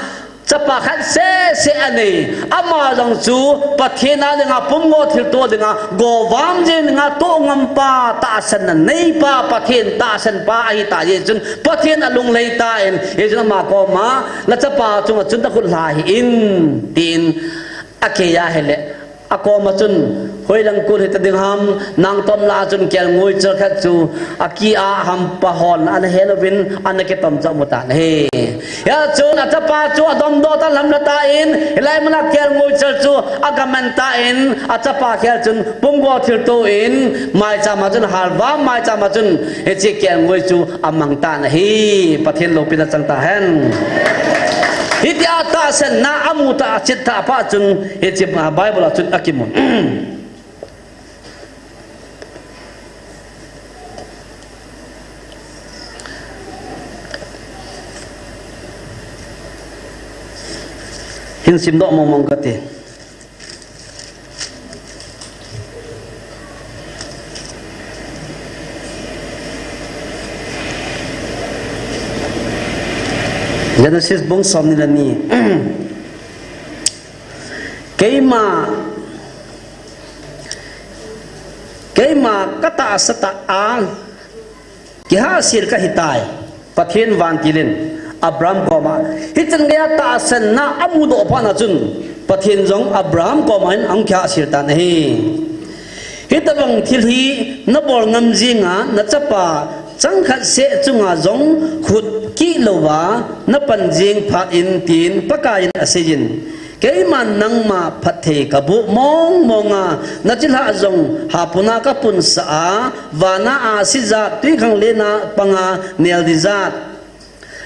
Chapa khat seh seh anei. Ama jong chu Pathen a dinga pumgo thilto dinga, govam jing dinga toh ngam pa, tahsan na nei pa, Pathen tahsan pa ahi ta jeh chun, Pathen alunglhai tan, hichun ama koma, na chapa chunga chun na khut lha hih in, tin akei ahile. Akoma chun, hoilang kul hita ding ham, nang tom lah a chun kelngoi chal khat chu, aki a hampa hon, ana hel uvin, ana kitom cha mu tan ahi. Hia chun, achapa chu, adom doh tan lam la tan, hilai mun a kelngoi chal chu, agaman tan, achapa khel chun, pumgo thilto in, maicham a chun, halvam maicham a chun, hiche kelngoi chu, amang tan ahi, Pathen loupina chang tahen. Hitia tahsan na amu tah a chit tah pa chun, hiche, ah, Bible a chun akimun. Hin simdoh mong mong kate. Genesis bung som ni le ni. Keima, keima katahsa tah a, kihahsel kahitai, Pathen vantil in Abraham koma. Hichun geiya tahsan na amudoh phat na chun, Pathen jong Abraham koma hin ahung kihahsel tan ahi. Hitobang thil hi nabol ngam jinga, nachapa changkhat seh chunga jong khut kih louva, napan jing phat in tin Pakaiyin aseiyin. Keiman nangma phatthei kaboh mong monga, nachilhah jong hapuna kapunsah a, vana ahsi jat, twikhanglen a panga nel ding jat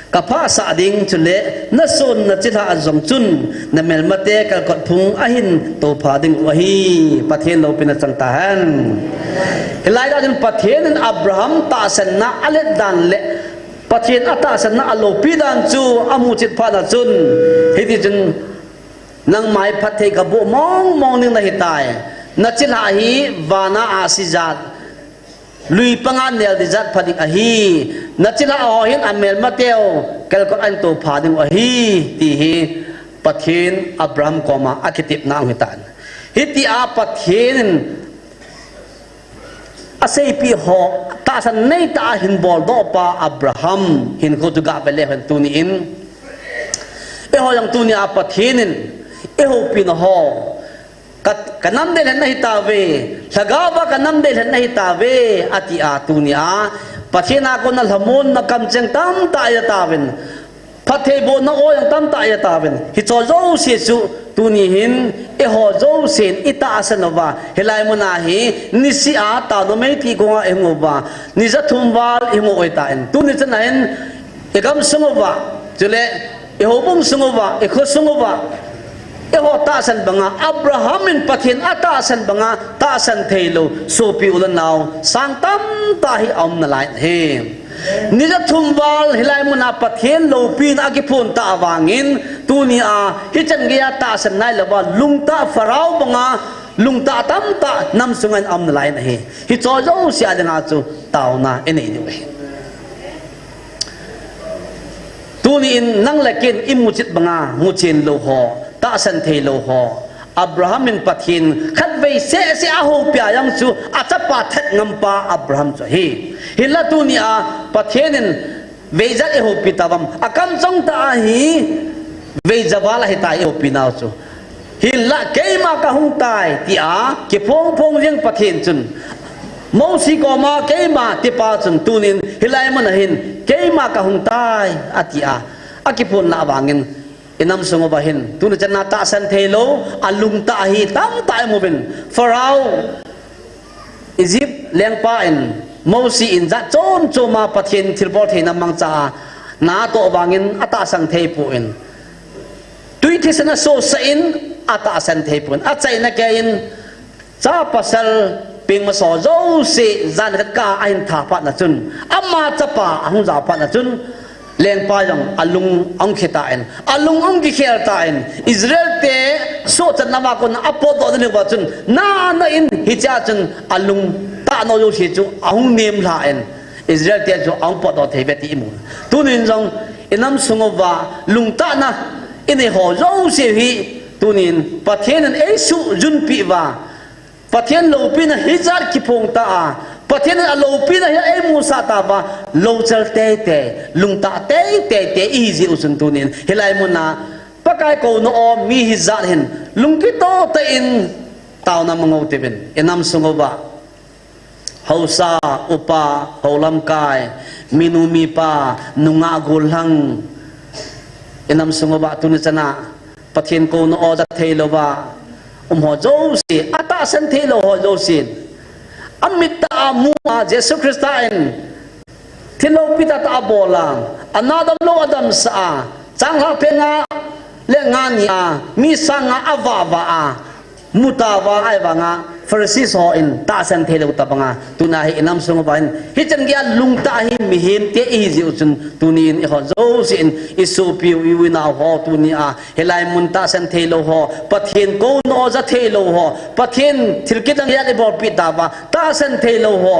kaphahsah ding, chule nason nachilhah jong chun namelmate kalkot phung ahin toupha ding u ahi. Pathen loupina chang tahen. Hilai a chun Pathen in Abraham tahsan na alet dan le Pathen atahsan na aloupi dan chu amu chit phat na chun, hiti chun, nangma hi phatthei kaboh mong mong ding nahitai. Nachilhah hi vana ahsi jat, lui panga nel ding jat pha ding ahi. Nachilhah ho hin amelmateu kalkot ahin toupha ding u ahi, ti hi Pathen Abraham koma akitepna ahitan. Hitia Pathen in aseipi ho, tahsan neitah a hinbol doh pa Abraham hinkho chu gah ve leu hen tuni in. Eiho jong tunia Pathen in, eihoupina ho, ka, kanam deilhen nahi tauve, lhagao va kanam deilhen nahi tauve, atia tunia, Pathen a kona lhamonna kamcheng tamtah ahi tauvin. Phattheibohna oi jong tamtah ahi tauvin. Hicho jouse chu tuni hin eiho jousen itahsan uva. Hilai muna hi niseh a taona meitih konga ihung uva. Ni ja thum val ihung u ahitan. Tuni chana hin igamsung uva. Chule ihoubung sung uva, ikho sung uva. Eiho tahsan banga, Abraham in Pathen atahsan banga tahsan theilou sopi u le nao sang tamtah hi aum nalai ahi. Ni ja thum val hilai muna Pathen loupina akiphon tah vangin, tunia hichan geiya tahsan nailouva lungtah Pharaoh banga lungtah tamtah nam sunga aum nalai ahi. Hiche jouse a dinga chu taona inei diu ahi. Tuni in nang le ken imuchet banga muchen lou ho, tahsan theilou ho, Abraham in Pathen khatvei sehseh a houpia jong chu achapa thet ngampa Abraham chu ahi. Hinla tunia Pathen in veijat eihoupi tauvam, akamchang tah ahi, veija val ahitai eihoupi nau chu. Hinla keima kahung tai tia kiphongphong jeng Pathen chun, Mosi koma keima tipa chun tunin hilai muna hin keima kahung tai atia akiphon lah vangin, inam sung uva hin tuni chana tahsan theilou alungtah hi tamtah imu uvin. Pharaoh, Egypt lengpa in Mosi in jat chom choma Pathen thilbol theina mangcha a natoh vangin atahsan theipon, twi thisan asosah in atahsan theipon, achaina keiyin chapasal pengmaso jouse jan khat kah a ahin tha phatna chun, ama chapa ahung jao phatna chun, lengpa jong alung ahung khitan, alung ahung kikhel tan, Israel te sohchatna uva kona apotdoh nauva chun, nana in hichea chun alungtah nau jouse chu ahung nemlhan, Israel te chu ahung potdoh thei uve ti imu. Tunin jong inam sung uva lungtahna inei ho jouse hi tunin Pathen in eisuhjunpeh uva, Pathen loupina hijat kiphong tah a, Pathen in aloupina hi eimusah tauva, louchal teitei, lungtah teitei te ihi jeh u chun tunin hilai muna Pakai kouna o mi hijat hin lungkitoh tah in taona mangou uvin, inam sung uva haosa, upa, houlamkai, minu mipa, nungah gollhang, inam sung uva tuni chana Pathen kouna o ja theilouva um ho jouse, atahsan theilou ho jouse, amit tah a mu a, Jesu Christa in thil loupi tahtah abol a, ana damlou adamsah a, changlhah peng nga le nga ni a, mi sang nga avahvah a, mu tauva, ahivanga Pharisee ho in tahsan theilou tobanga, tuna hi inam sung uva hin hichan geiya lungtah hi mihem te ihi jeh u chun, tunin eiho jouse in isopi u, i-u inau ho tunia hilai mun tahsan theilou ho, Pathen kouna o ja theilou ho, Pathen thil kidang jat ibolpeh tauva tahsan theilou ho,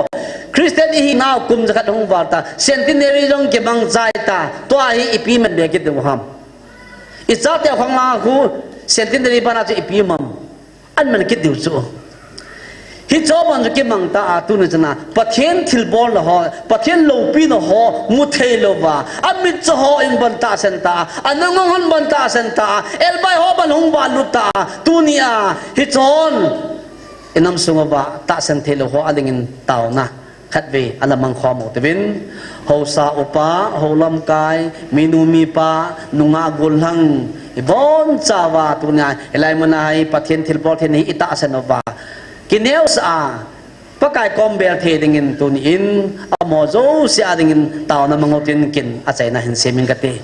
Christian ihinau kum jakhat hung val ta, centenary jong kimang chai ta, tua hi ipi man be kit diu ham? Ichate khang a khu centenary bana chu ipi um am? Aman kit diu chu. Hiche bang chu kimang ta a, tuni chana Pathen thilbolna ho, Pathen loupina ho mu theilouva, amit cho hon ban tahsan ta a, anungong hon ban tahsan ta a, elbai ho ban hung valut ta a, tunia hichon inam sung uva tahsan theilou ho adingin taona khatvei ana mangkhom u uvin. Haosa, upa, houlamkai, minu mipa, nungah gollhang, ibonchauva tunia hilai muna hi Pathen thilbol theina hi itahsan uva, kineosah a Pakai kom bel thei dingin tunin amaho jouse a dingin taona mangou tin kin achaina hin semin kati.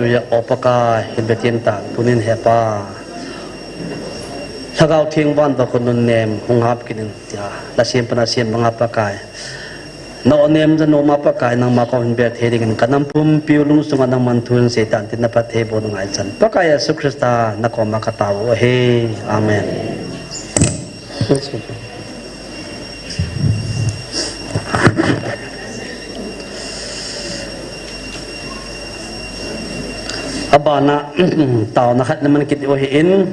Hallelujah, O Pakai, hin betin ta, tunin hepa. Lhagao Theng van va khun nun nem, hung hap kinin tia, la sem pana sem manga Pakai. Na o nem ja no ma Pakai, nangma kom hin be thei dingin, ka nam pumpiu lungsunga nangman thu hin sei tan tin na phat thei bo ngai chan. Pakai Jesu Christa, na koma ka tao u ahi. Amen. Abana, taona khat na man kit u ahin.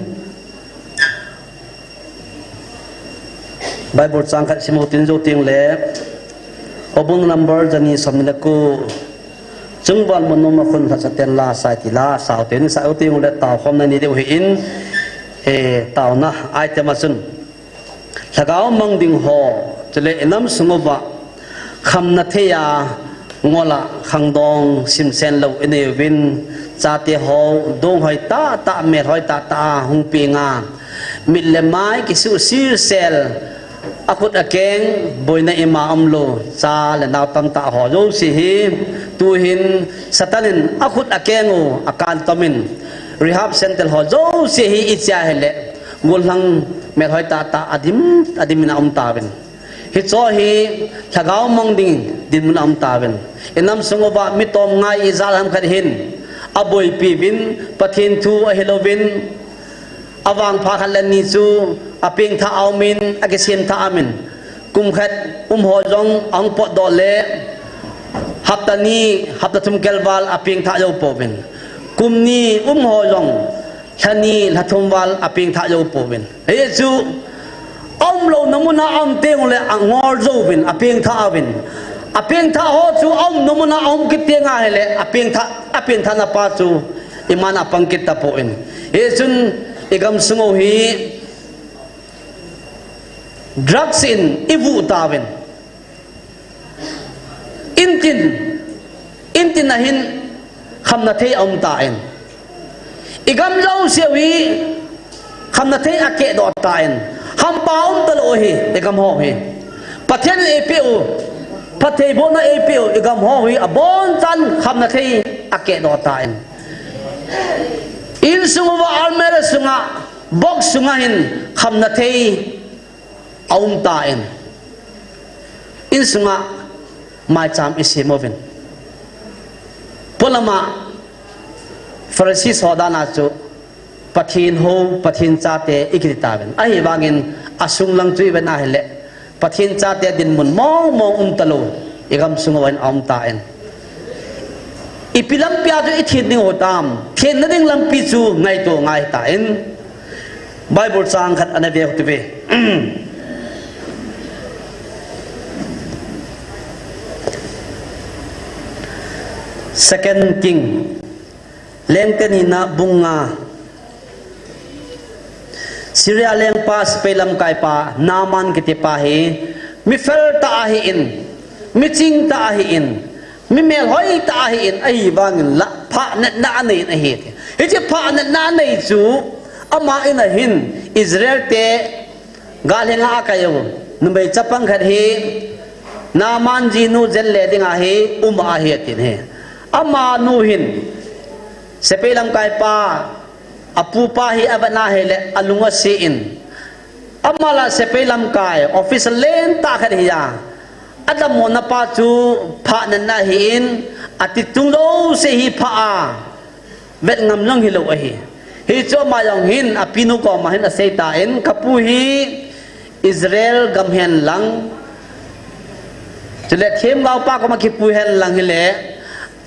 Bible chang khat sim u tin jou teng le, Houbung number jani som ni le ko, Chungval mun numa khun lha chaten la sai ti la, sao ten sai u teng le, tao khom na ni deu ahin, eh, taona item a chun. Lhagao mang ding ho, chule i nam sung uva, khamna thei a, ngol a, khangdong, simsen lou, i nei uvin, chate ho, dong hoi tah tah, mel hoi tah tah a, hung peng a, mit le mai, kisuh sir sel, a khut a keng, boina ima um lou, cha le nao tam tah ho, jouse hi, tu hin, Satan in, a khut a keng u, a kan tom in, rehab center ho, jouse hi, i chia hile, Gollhang melhoi tah tah a dim, a dim in a um tauvin. Hicho hi lhagao mang ding dinmun a um tauvin. I nam sung uva mi tom ngai ijat ham khat hin a boipi uvin, Pathen thu a hilouvin, a vangpha khat le ni chu a pengthah a um in, a kisem thah a um in. Kum khat um ho jong a hung potdoh le, hapta ni, hapta thum kel val a pengthah jou pouvin. Kum ni um ho jong, lha ni, lha thum val a pengthah jou pouvin. Hichu, a um louna mun a a um teng le a ngol jouvin, a pengthah uvin. A pengthah ho chu a umna mun a a um kit teng ahile, a pengthah, a pengthahna pa chu, iman a pang kit tapon. Hichun, i gam sung u hi, drugs in i vuh tauvin. Intin, intin a hin khamna thei a um tan. I gam jouse u hi khamna thei a kehdoh tan. Hampa um talou hi, i gam ho hi. Pathen in eipeh u, phattheibohna eipeh u, i gam ho hi abonchan khamna thei a kehdoh tan. Insung uva almirah sunga, box sunga hin khamna thei a um tan. Insunga maicham i sem uvin. Polama Pharisee ho dan a chu Pathen hou, Pathen chate i kiti tauvin. Ahivangin asung lang chu i vet na hile, Pathen chate dinmun mong mong um talou, i gam sung uva hin a um tan. Ipi lampi a chu i thet ding u tam, thetna ding lampi chu ngaito ngai tan. Bible chang khat ana ve u hite. Second King, Lengte nina bung nga. Syria lengpa sepai lamkaipa Naaman kitipa hi, mi fel tah ahin, mi ching tah ahin, mi melhoi tah ahin, ahivangin la phahnatna anei in ahi. Hiche phahnatna anei chu, ama in ahin, Israel te, Galhenga a kai u, numei chapang khat hi, Naaman jinu jen le dinga hi, um ahi atin hi. Amanu hin, sepai lamkaipa, apupa hi avet na hile, alung ase in. Ama la sepai lamkai, officer lentah khat hi a. Adammo na pa chu, phahnatna ahin, ati tung jouse hi phah a. Vet ngam lang hilou ahi. Hichu ama jong hin, apinu koma hin asei tan, kapu hi Israel gam hen lang. Chule themgaopa koma kipui hen lang hile.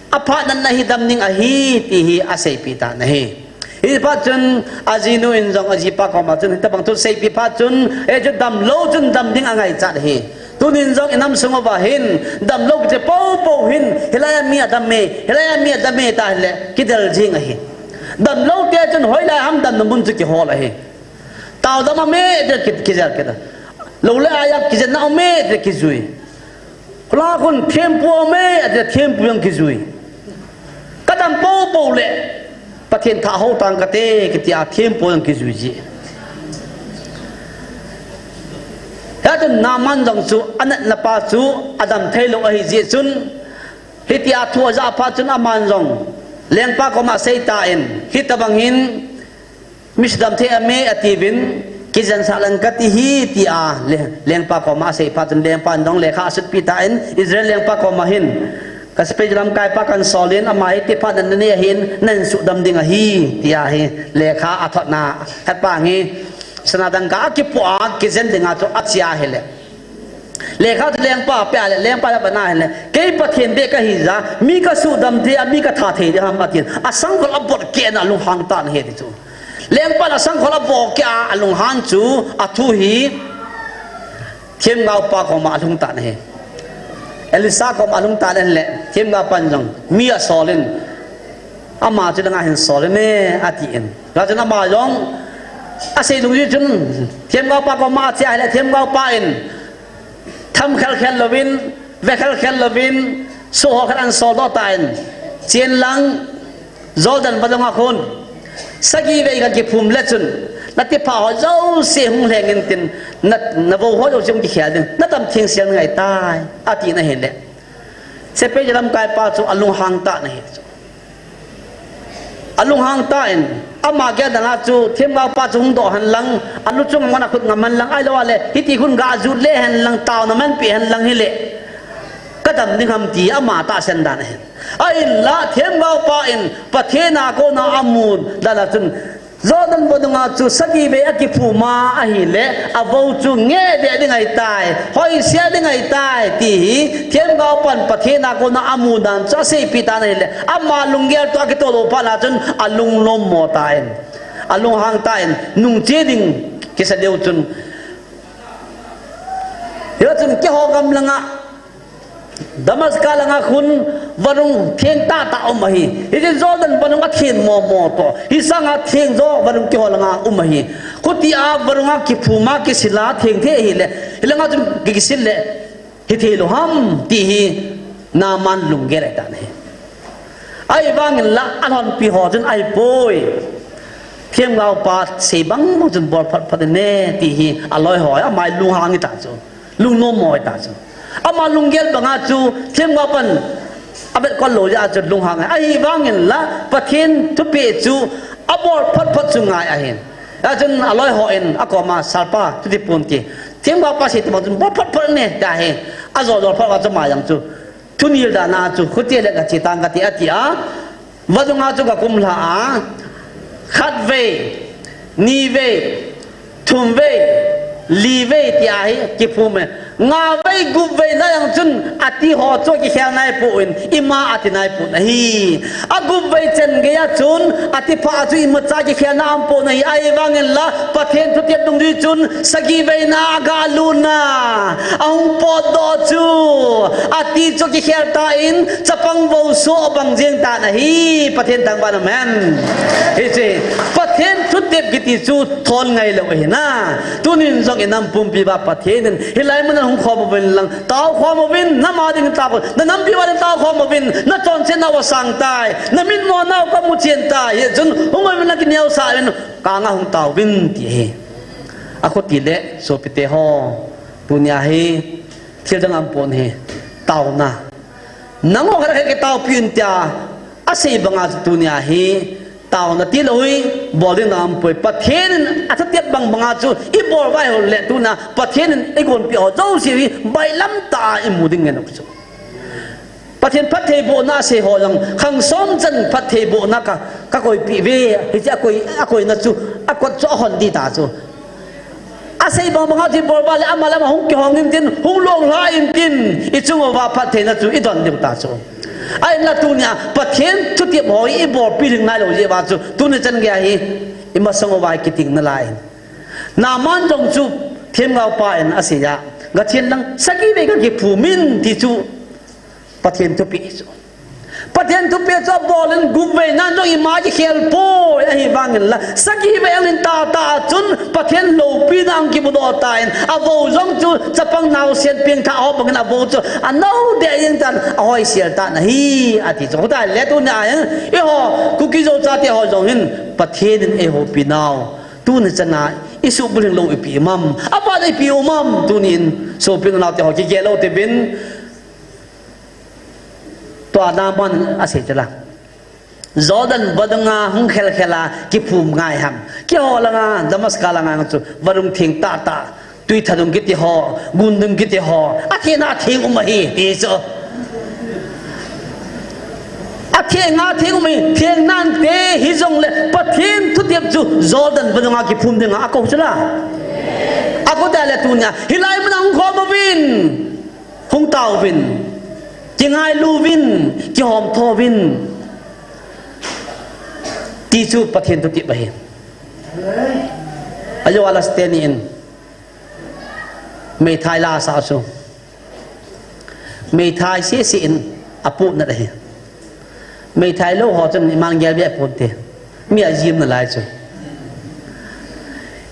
Aphahnatna hi dam ding ahi, ti hi aseipeh tan ahi. Hiti phat chun ajinu in jong ajipa koma chun, hitobang thu seipeh phat chun, hichu damlou chun dam ding angaichat ahi. Tunin jong i nam sung uva hin, damlou kiti poupou hin, hilai a mi adam e, hilai a mi adam e ta hile, kidel jing ahi. Damlou te chun hoilai ham damna mun chu kihol ahi. Tao dam a me te ki, kijel kit a. Lou le aia kijenna a me te kijui. Khula khun thempu a me te thempu jong kijui. Ka dam poupou le, Pathen thah hou tang kate, kiti a thempu jong kijui ji. Hichun Naaman jong chu, anatna pa chu, adam theilou ahi jeh chun, hitia thu ajah phat chun aman jong, Lengpa koma asei tan, hitabang hin, mi sudam thei aume atiuvin, kijensah leng kati hi tia, le-, lengpa koma asei phat chun lengpan jong lekha asutpi tan, Israel lengpa koma hin, ka sepai lamkaipa kahin solin, ama hi tiphat nanei ahin, nahin sudam ding ahi, tia hi, lekha athotna, khatpa hi, sana dangka akipoh a, kijen dinga chu ache ahile. Lekha chu lengpa apeh a le, lengpa le bana ahile, kei Pathen beh kahi jeh a, mi kasudam thei a, mi katha thei ding ham atin. Asangkhol abot keh in alunghang tan ahi ti chu. Lengpan asangkhol abot keh a, alunghang chu, athu hi, themgaopa koma alhung tan ahi. Elisha koma alhung tan ahile, themgaopan jong, mi asolin, ama chu langa hin solin e, atin. Hijeh chun ama jong, asei dungjui chun, themgaopa koma ache ahile, themgaopa in, tham khelkhel louvin, ve khelkhel louvin, soh ho khat ahin soldoh tan, chen lang, Jordan vadung a khun, sagi vei kakiphum le chun, natiphat ho jouse hung lheng intin, na, navou ho jouse hung kikhel ding, natam thengsel ngai tai, atin ahile. Sepai lamkaipa chu alunghang tan ahi chu. Alunghang tan, ama gel danga chu, themgaopa chu hung doh henlang, alu chung a akhut ngam henlang, ahilou le, hiti khun gajut le henlang, taona manpeh henlang hile, kadam ding ham ti ama tahsan dan ahi. Ahinla, themgaopa in, Pathen a kona amu dan a chun, Jordan vadung a chu sagi vei akiphum a ahile, avou chu ngeh deh ding ahitai, hoisel ding ahitai, ti hi, themgaopan Pathen a kona amu dan chu aseipeh tan ahile, ama lunggel toh akitoh doh phat na chun alungnommo tan, alunghang tan, nungche ding kisa deu chun. Hijeh chun keiho gam langa, Damascus langa khun vadung theng tahtah um ahi. Hiche Jordan vadung athen momo toh, hisanga theng jo vadung keiho langa um ahi. Khutia vadung a kiphum a kisil a theng thei ahile, hilanga chun ki, kisil le, hithei lou ham ti hi Naaman lunggel ahitan ahi. Ahivangin la alhonpi ho chun ahipoi, themgaopa sei bangbang chun bol phatphat in e ti hi aloi ho, ama lunghang ahitan chu. Lungnommo ahitan chu. Ama lunggel banga chu themgaopan avetkol lou jeh a chu lunghang ahi. Ahivangin la Pathen thupeh chu abol phatphat chu ngai ahin. Hijeh chun aloi hon akoma, Sir pa, chuti ponte, themgaopa sei tobang chun bol phatphat in e, tia hi ajol jol phat uva chu ama jong chu thunil dan a chu, khuti le kache tan kati, atia, vadung a chu kakumlha a, khatvei, nivei, thumvei, livei tia hi kiphum e. Ngavei, gupvei na jong chun ati ho chu kikhel naipon, ima ati naipon ahi. Agupvei chan geiya chun atiphat chu imacha kikhelna aumpon ahi. Ahivangin la Pathen thutep dungjui chun sagi veina a galutna ahung potdoh chu, ati chu kikhel tan, chapang vou soh bang jeng tan ahi. Pathen thangvah in, amen. Hiche Pathen thutep kiti chu thon ngailou ahi na. Tunin jong inam pumpi uva Pathen in hilai mun a hung khom uvin lang, taokhom uvin, nama ding taovin, nanampi uva ding taokhom uvin, nachonsetnau asang tai, namitmo nau kamuchen tai, hichun hung uvin lang kineosah uvin, kanga hung taovin ti ahi. Akhuti le sopite ho, tunia hi thil dang aumpon ahi, taona. Nangho khat khat kitaopiuvin tia asei banga chu tunia hi taona tilou hi bol ding aumpoi. Pathen in athutep bang banga chu ibol uva ahile tunia Pathen in eigonpeh ho jouse hi bailam tah a imu ding ngen u chu. Pathen phattheibohna asei ho jong khang som chan phattheibohna ka, kakoipeh uve, hiche akoi, akoina chu, akot chu ahon ding ta chu. Asei bang banga chu ibol uva le ama le ama hung kihong intin, hung longlha intin, ichung uva phattheina chu idon diu ta chu. Ahinla tunia Pathen thutep ho hi ibolpi ding nailou jeh uva chu, tuni chan geiya hi imasang uva kiting nalai in, Naaman jong chu themgaopa in asei a, gachen lang sagi vei kakiphum in ti chu Pathen thupeh chu. Pathen thupeh chu abol in gupvei nan jong ima kikhel poi, ahivangin la sagi vei ahung in tahtah a chun Pathen loupina ahung kimudoh tan, avou jong chu chapang naosen pengthah ho bangin avou chu anou deh jeng tan, ahoisel tan ahi, ati chu. Hita le tunia hin eiho Kuki Zo chate ho jong hin Pathen in eihoupi nau, tuni chana isuhbulhing lou ipi um am, apat ipi um am, tunin sopi unaote ho kigel lou teuvin. Tua Naaman in asei chu la, Jordan vadunga hung khelkhel a kiphum ngai ham. Keiho langa, Damascus langa chu vadung theng tahtah, Tuitha dung kiti ho, Gundung kiti ho, atheng a atheng um ahi, ti chu. Atheng a atheng um ahi, theng nante hijongle Pathen thutep chu Jordan vadunga kiphum dinga akou chu la. Akou tale tunia, hilai muna hung khom uvin, hung taovin, kingailu uvin, kihomtho uvin, ti chu Pathen thutep ahi. Ajou a la Stanley in meithai la asah chu, meithai sese in apohnat ahi. Meithai lou ho chun iman gel beh ponte, mi ajim nalai chu.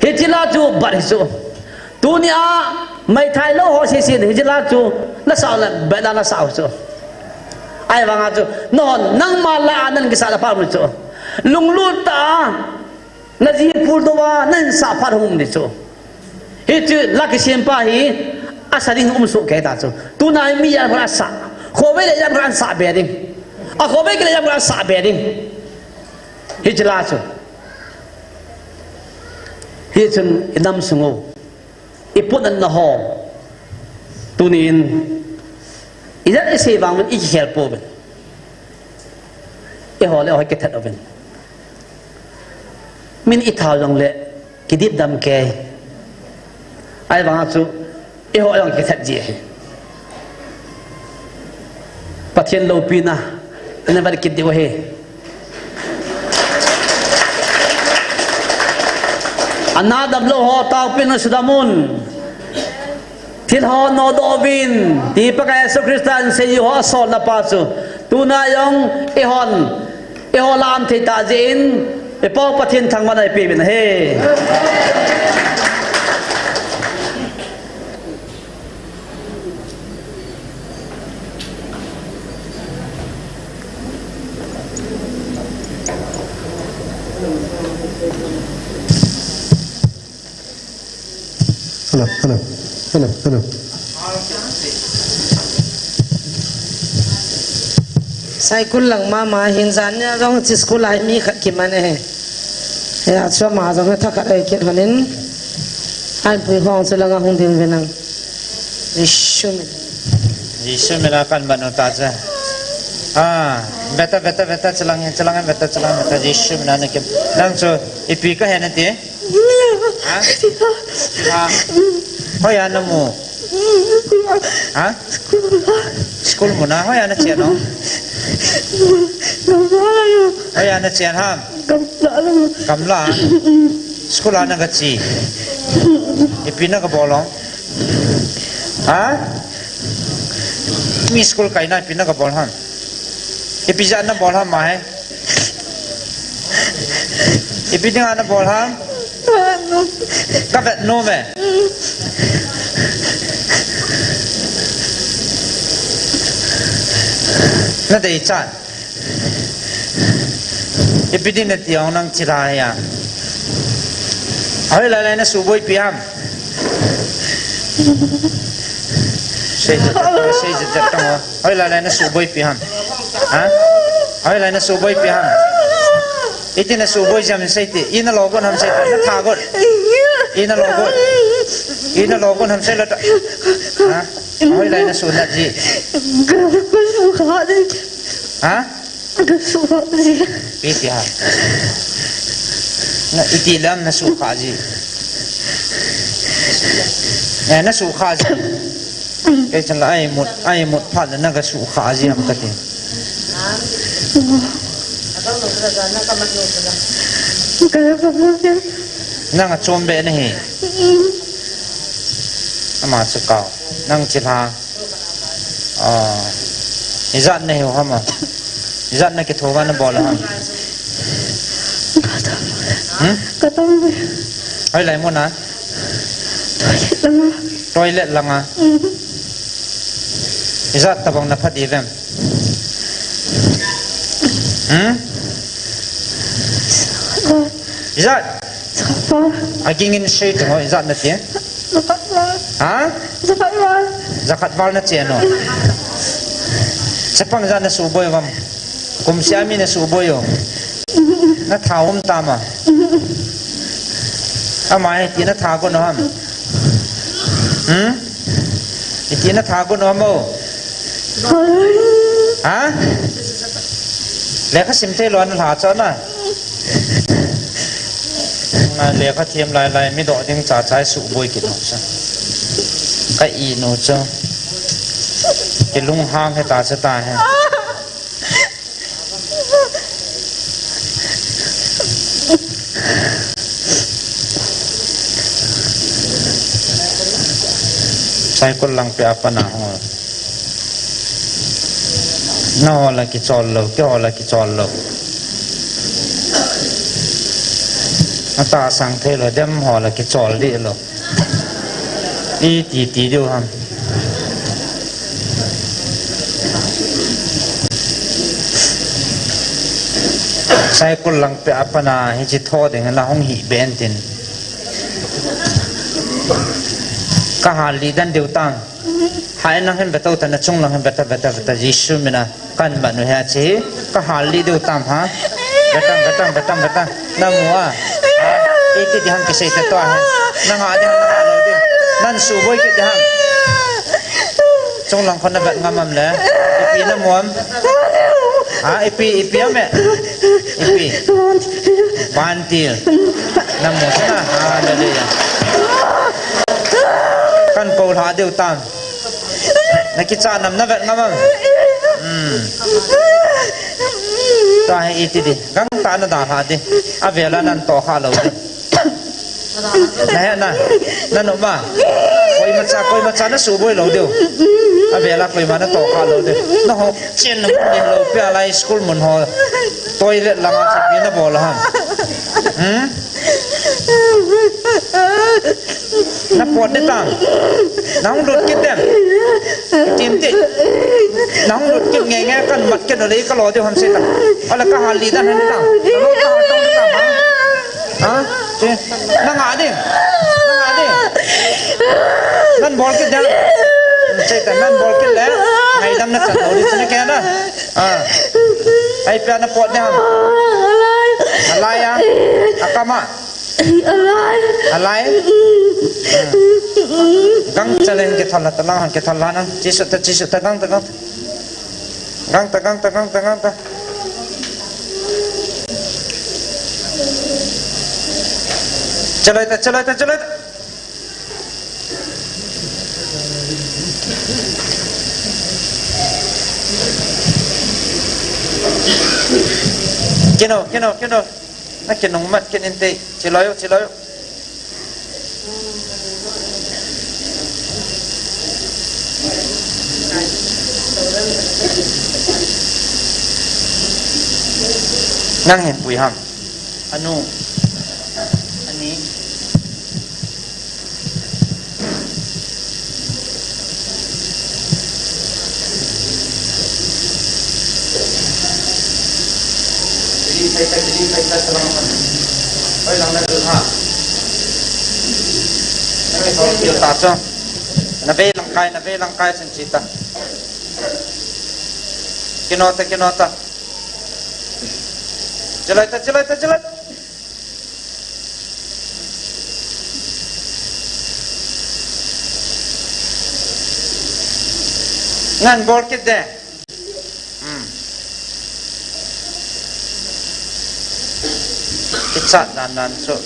Hiche la chu bat hi chu. Tunia meithai lou ho sese in hiche la chu nasah le bat la nasah u chu. Ahivanga chu nahon nangma la a nahin kisah le phat um chu, lunglut tah a naji puldou a nahin sah phat hung um ding chu. Hichu la kisempa hi asa ding um soh kei ta chu. Tuna hi mi ijat khat asah, khovei le ijat khat asah be ding, akhovei kile ijat khat asah be ding. Hiche la chu, hichun inam sung u, ipohnatna ho, tunin ijat isei vang uvin ikikhel pouvin, eiho le eiho kithat uvin. Min ithat jongle kidipdam kei. Ahivanga chu eiho jong kithat ji ahi. Pathen loupina ina vet kit diu ahi. Ana damlou ho taopeh un, sudam un. Thil ho nodoh uvin, ti Pakai Jesu Christa in seijui ho asolna pa chu, tuna jong eihon, eiho la aum thei tah jeh in, i Pau Pathen thangvahna ipeh uvin ahi. Hello, hello, hello, hello. Saikul lang mama hin jan nia jong chi school a mi khat kiman e. Ya, chu ama jong thakhat ei kit honin. Ai pui hong chu langa hung ding ve nang. Jisu min. Jisu mina kan ban u ta cha. Ah, beta, beta, beta, chalang, chalang, beta, chalang, beta, Jisu mina na kim. Nang chu ipi kahe nati? Ha? Ha. Hoiya namu? Ha? School muna, hoiya nachen u? Hoiya nachen ham? Gamla. School a nagache? Ipi nagabol u? Ha? Mi school kaina ipi nagabol ham? Ipi jeh a nabol ham ahi? Ipi dinga nabol ham? Kavet nom e. Nadei chan. Ipi din nati ong nang chilha hi a. Hoilai lai nasuhboipi ham? Sei jep jep tang o. Hoilai lai nasuhboipi ham? Ha? Hoilai nasuhboipi ham? Iti nasuhboi jam sei ti. Ina lo gon ham sei ti. Natha gon. Ina lo gon. Ina lo gon ham sei lo ta. Ha? Hoilai nasuhnat ji? Ha? Kasuh ji. Iti ha. Na iti lam nasuhkhah ji. Eh, nasuhkhah ji. Kei chan la ai mut, ai mut phat na nasuhkhah ji ham kati. Nang achom be nahi. Ama chu kau. Nang chilha. Ah, ijat nahiu ham a? Ijat nakitho uva nabol ham? Hmm? Hoilai muna? Toilet langa. Toilet langa. Hmm. Ijat tabang napha diu vem? Hmm? Ijat? Jakhat val. Agingin sei teng o, ijat nati? Jakhat val. Ha? Jakhat val. Jakhat val nachen o. Chapang ijat nasuhboi uvam? Kumsia mi na suboi o. Na tha um tama. Ama hi ti na tha ko no ham. Hmm? Iti na tha ko no mo. Ha? Lekha sim thei lou na lha cho na. Nga lekha thiam lai lai mi doh ding cha chai suboi kit no cha. Ka i no cha. Kilunghang he ta cha ta he. Saikul lang pe apa na ho. Na ho la kichol lou, keiho la kichol lou. Ata sang thei lou, dem ho la kichol di lou. Iti ti diu ham. Saikul lang pe apa na hichi tho ding la hung hi ben tin. Ka hal li dan diu tam. Hai nang hin beto ta na chung lang hin beta beta beta Jesu mina. Kan manu he chi, ka hal li diu tam ha. Betang, betang, betang, betang. Na mu a. Ha? Iti di ham kisei ta to ha. Na nga di ham, na nga lou di. Nan suboi kit di ham. Chung lang khon na bet ngam am le. Ipi na mu am. Ha, ipi, ipi am e. Ipi. Bantil. Na mu sa na. Hallelujah. Kan ko lha diu tam. Na kicha nam na vet ngam am. Hmm. Ta he iti di. Gangtah na dalha di. Avela nan to kha lou di. Na he na. Na no ma. Koima cha, koima cha na suboi lou diu. Avela koima na to kha lou di. Na ho chen na mun lou pia lai school mun ho. Toilet langa chapi na bol ham. Hmm? Na pot di tam. Na hung lut kit dem. Tim ti. Na hung lut kit nge nge kan mat kit ole ka lo di ham se tam. Ala ka hal li dan han tam. Na lo ka hal tong di tam ha. Ha? Ti. Na nga di. Na nga di. Nan bol kit dem. Se tam nan bol kit le. Ngai dam na chan lo di chine ke na. Ah. Ai pia na pot di ham. Alai a. Akama. Alai. Alai. Gang chalen ke thala ta lang han ke thala nan. Chisu ta chisu ta gang ta gang ta. Gang ta gang ta gang ta gang ta. Chalai ta chalai ta chalai ta. Kino kino kino. Na kinung mat kin inte. Chiloi chiloi. Nang hin pui ham. Anu. Ani. Oi, lang na dul ha. Nang ito, ito, ito. Na vei langkai, na vei langkai, sen chita. Kinota, kinota. Chalai ta, chalai ta, chalai ta. Ngan bol kit de. Hmm. Kichat nan nan so.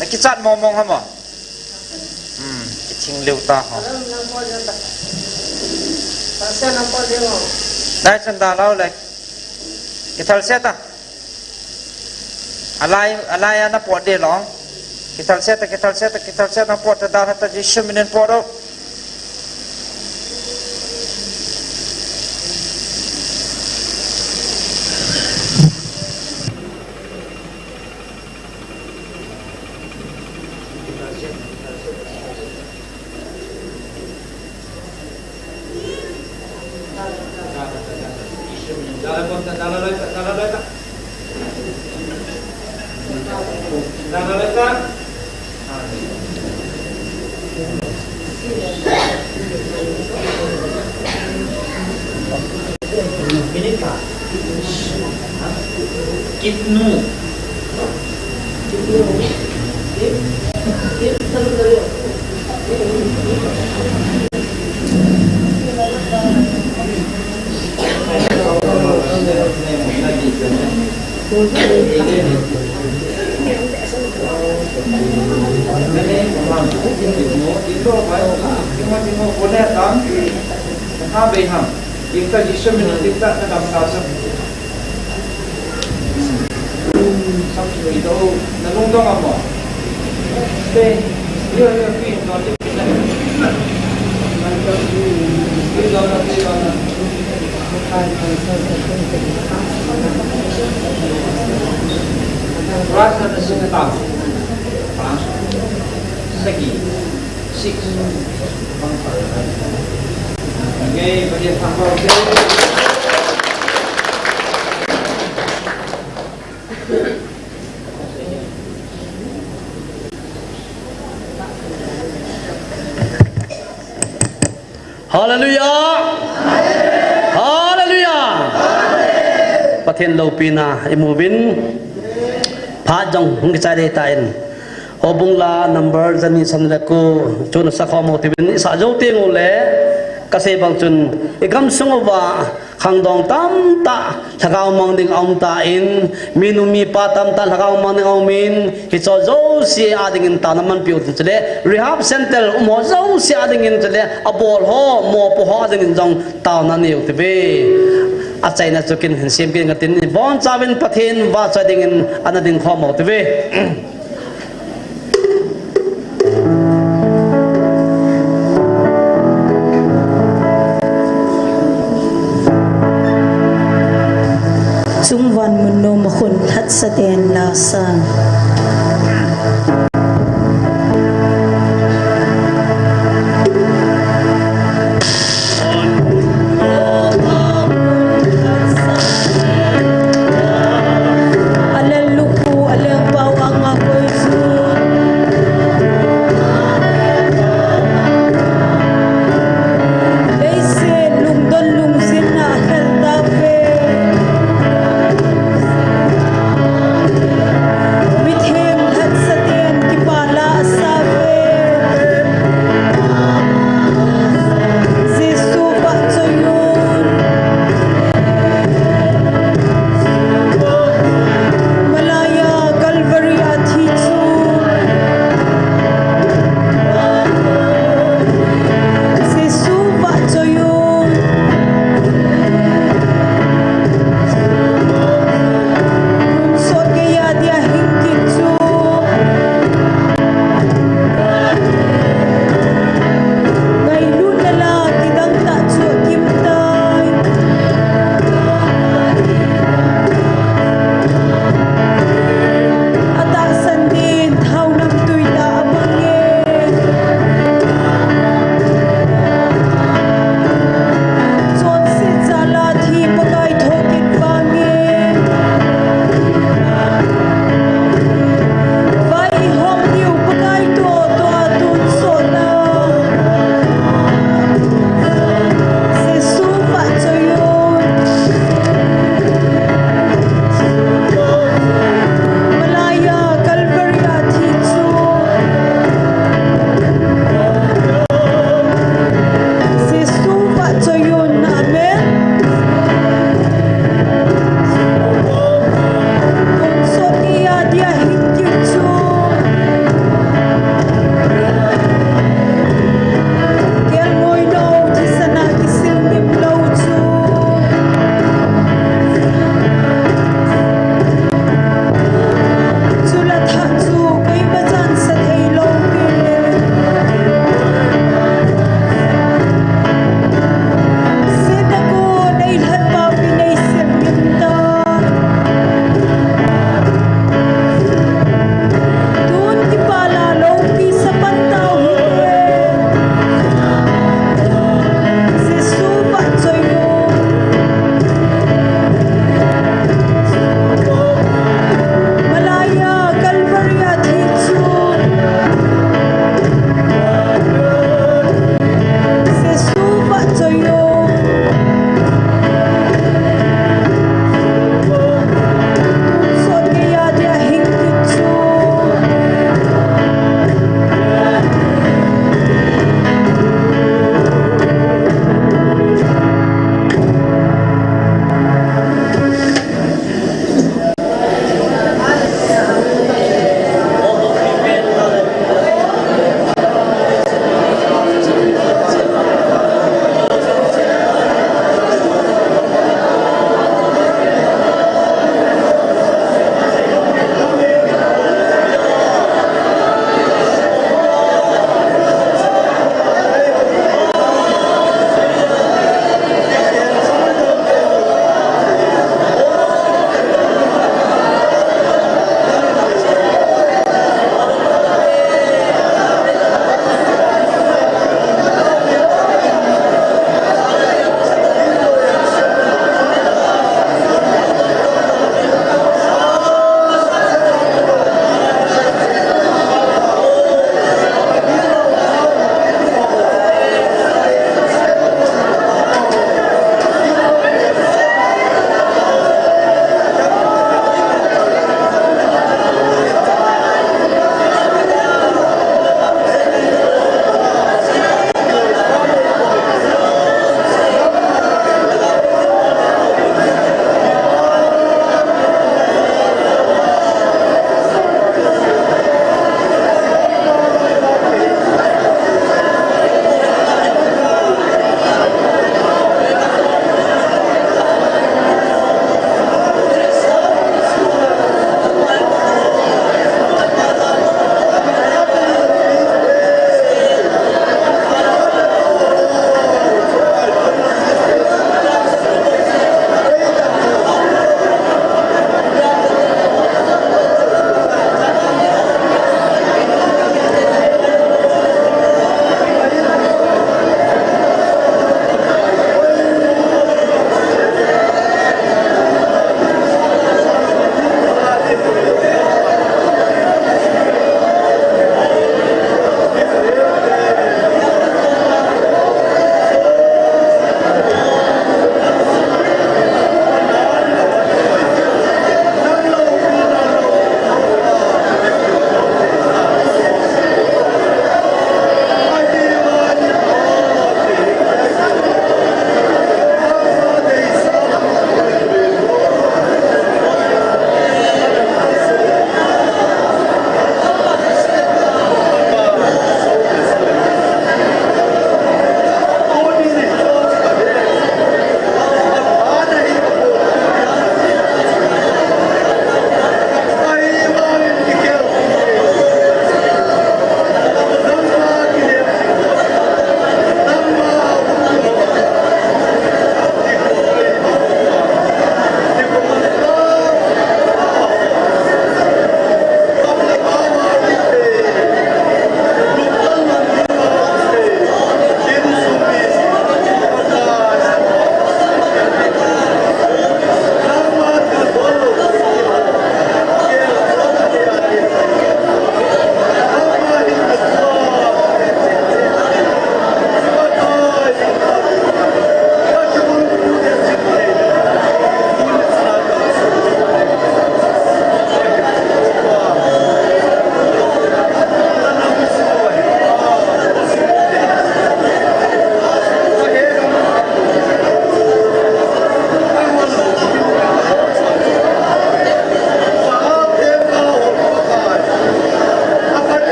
Na kichat mong mong hamo. Hmm. Kiching liu ta ho. Nai chan da lau le. Kithal se ta. Alai, alai ana pot de long. Kithal se ta, kithal se ta, kithal se ta, pot ta da ta Jesu minin pot o. Itnu. Six. Hallelujah! Hallelujah! Pathen loupina imuvin, phat jong hung kichai dei tan. Houbung la number jani san le ko, chun sakhom u tivin, isah jou teng ule, kasei bang chun, igamsung uva, khangdong tamtah, lhagao mang ding aum tan, minu mipa tamtah, lhagao mang ding aumin, hicho jouse a dingin taona manpi u tin chule, rehab center um ho jouse a dingin chule, abol ho, mopo ho a dingin jong taona nei u tive. Achaina chu kin hin sem kin katin, ibonchauvin Pathen vahchoi dingin ana ding khom u tive. Chungvan mun nom a khun lhatsa ten la sa.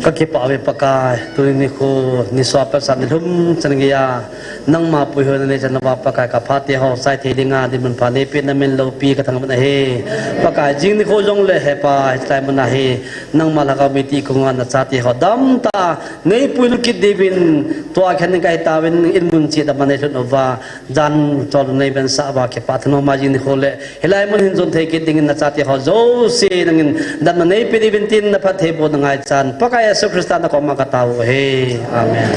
Kakipah uve Pakai, tuni nikho, nisuh a pat sa nilhum chan geiya, nangma puihoi na neichan uva Pakai, kaphat teho chai thei dinga dinmun pha neipeh na min loupi kathangvah ahi. Pakai, jing nikho jongle Hepa, hiche lai mun a hi, nangma lhagao mite konga nachate ho damtah a neipuilut kit diuvin, tua khen kahi tauvin, inmun cheh dama neilhut uva, jan chol neivensah uva kipah thanom a jing nikho le hilai mun hin jon thei kit dingin nachate ho jouse nangin damna neipeh diuvin tin, naphattheibohna ngaichan Pakai Jesu Christa nakoma katao u ahi. Amen.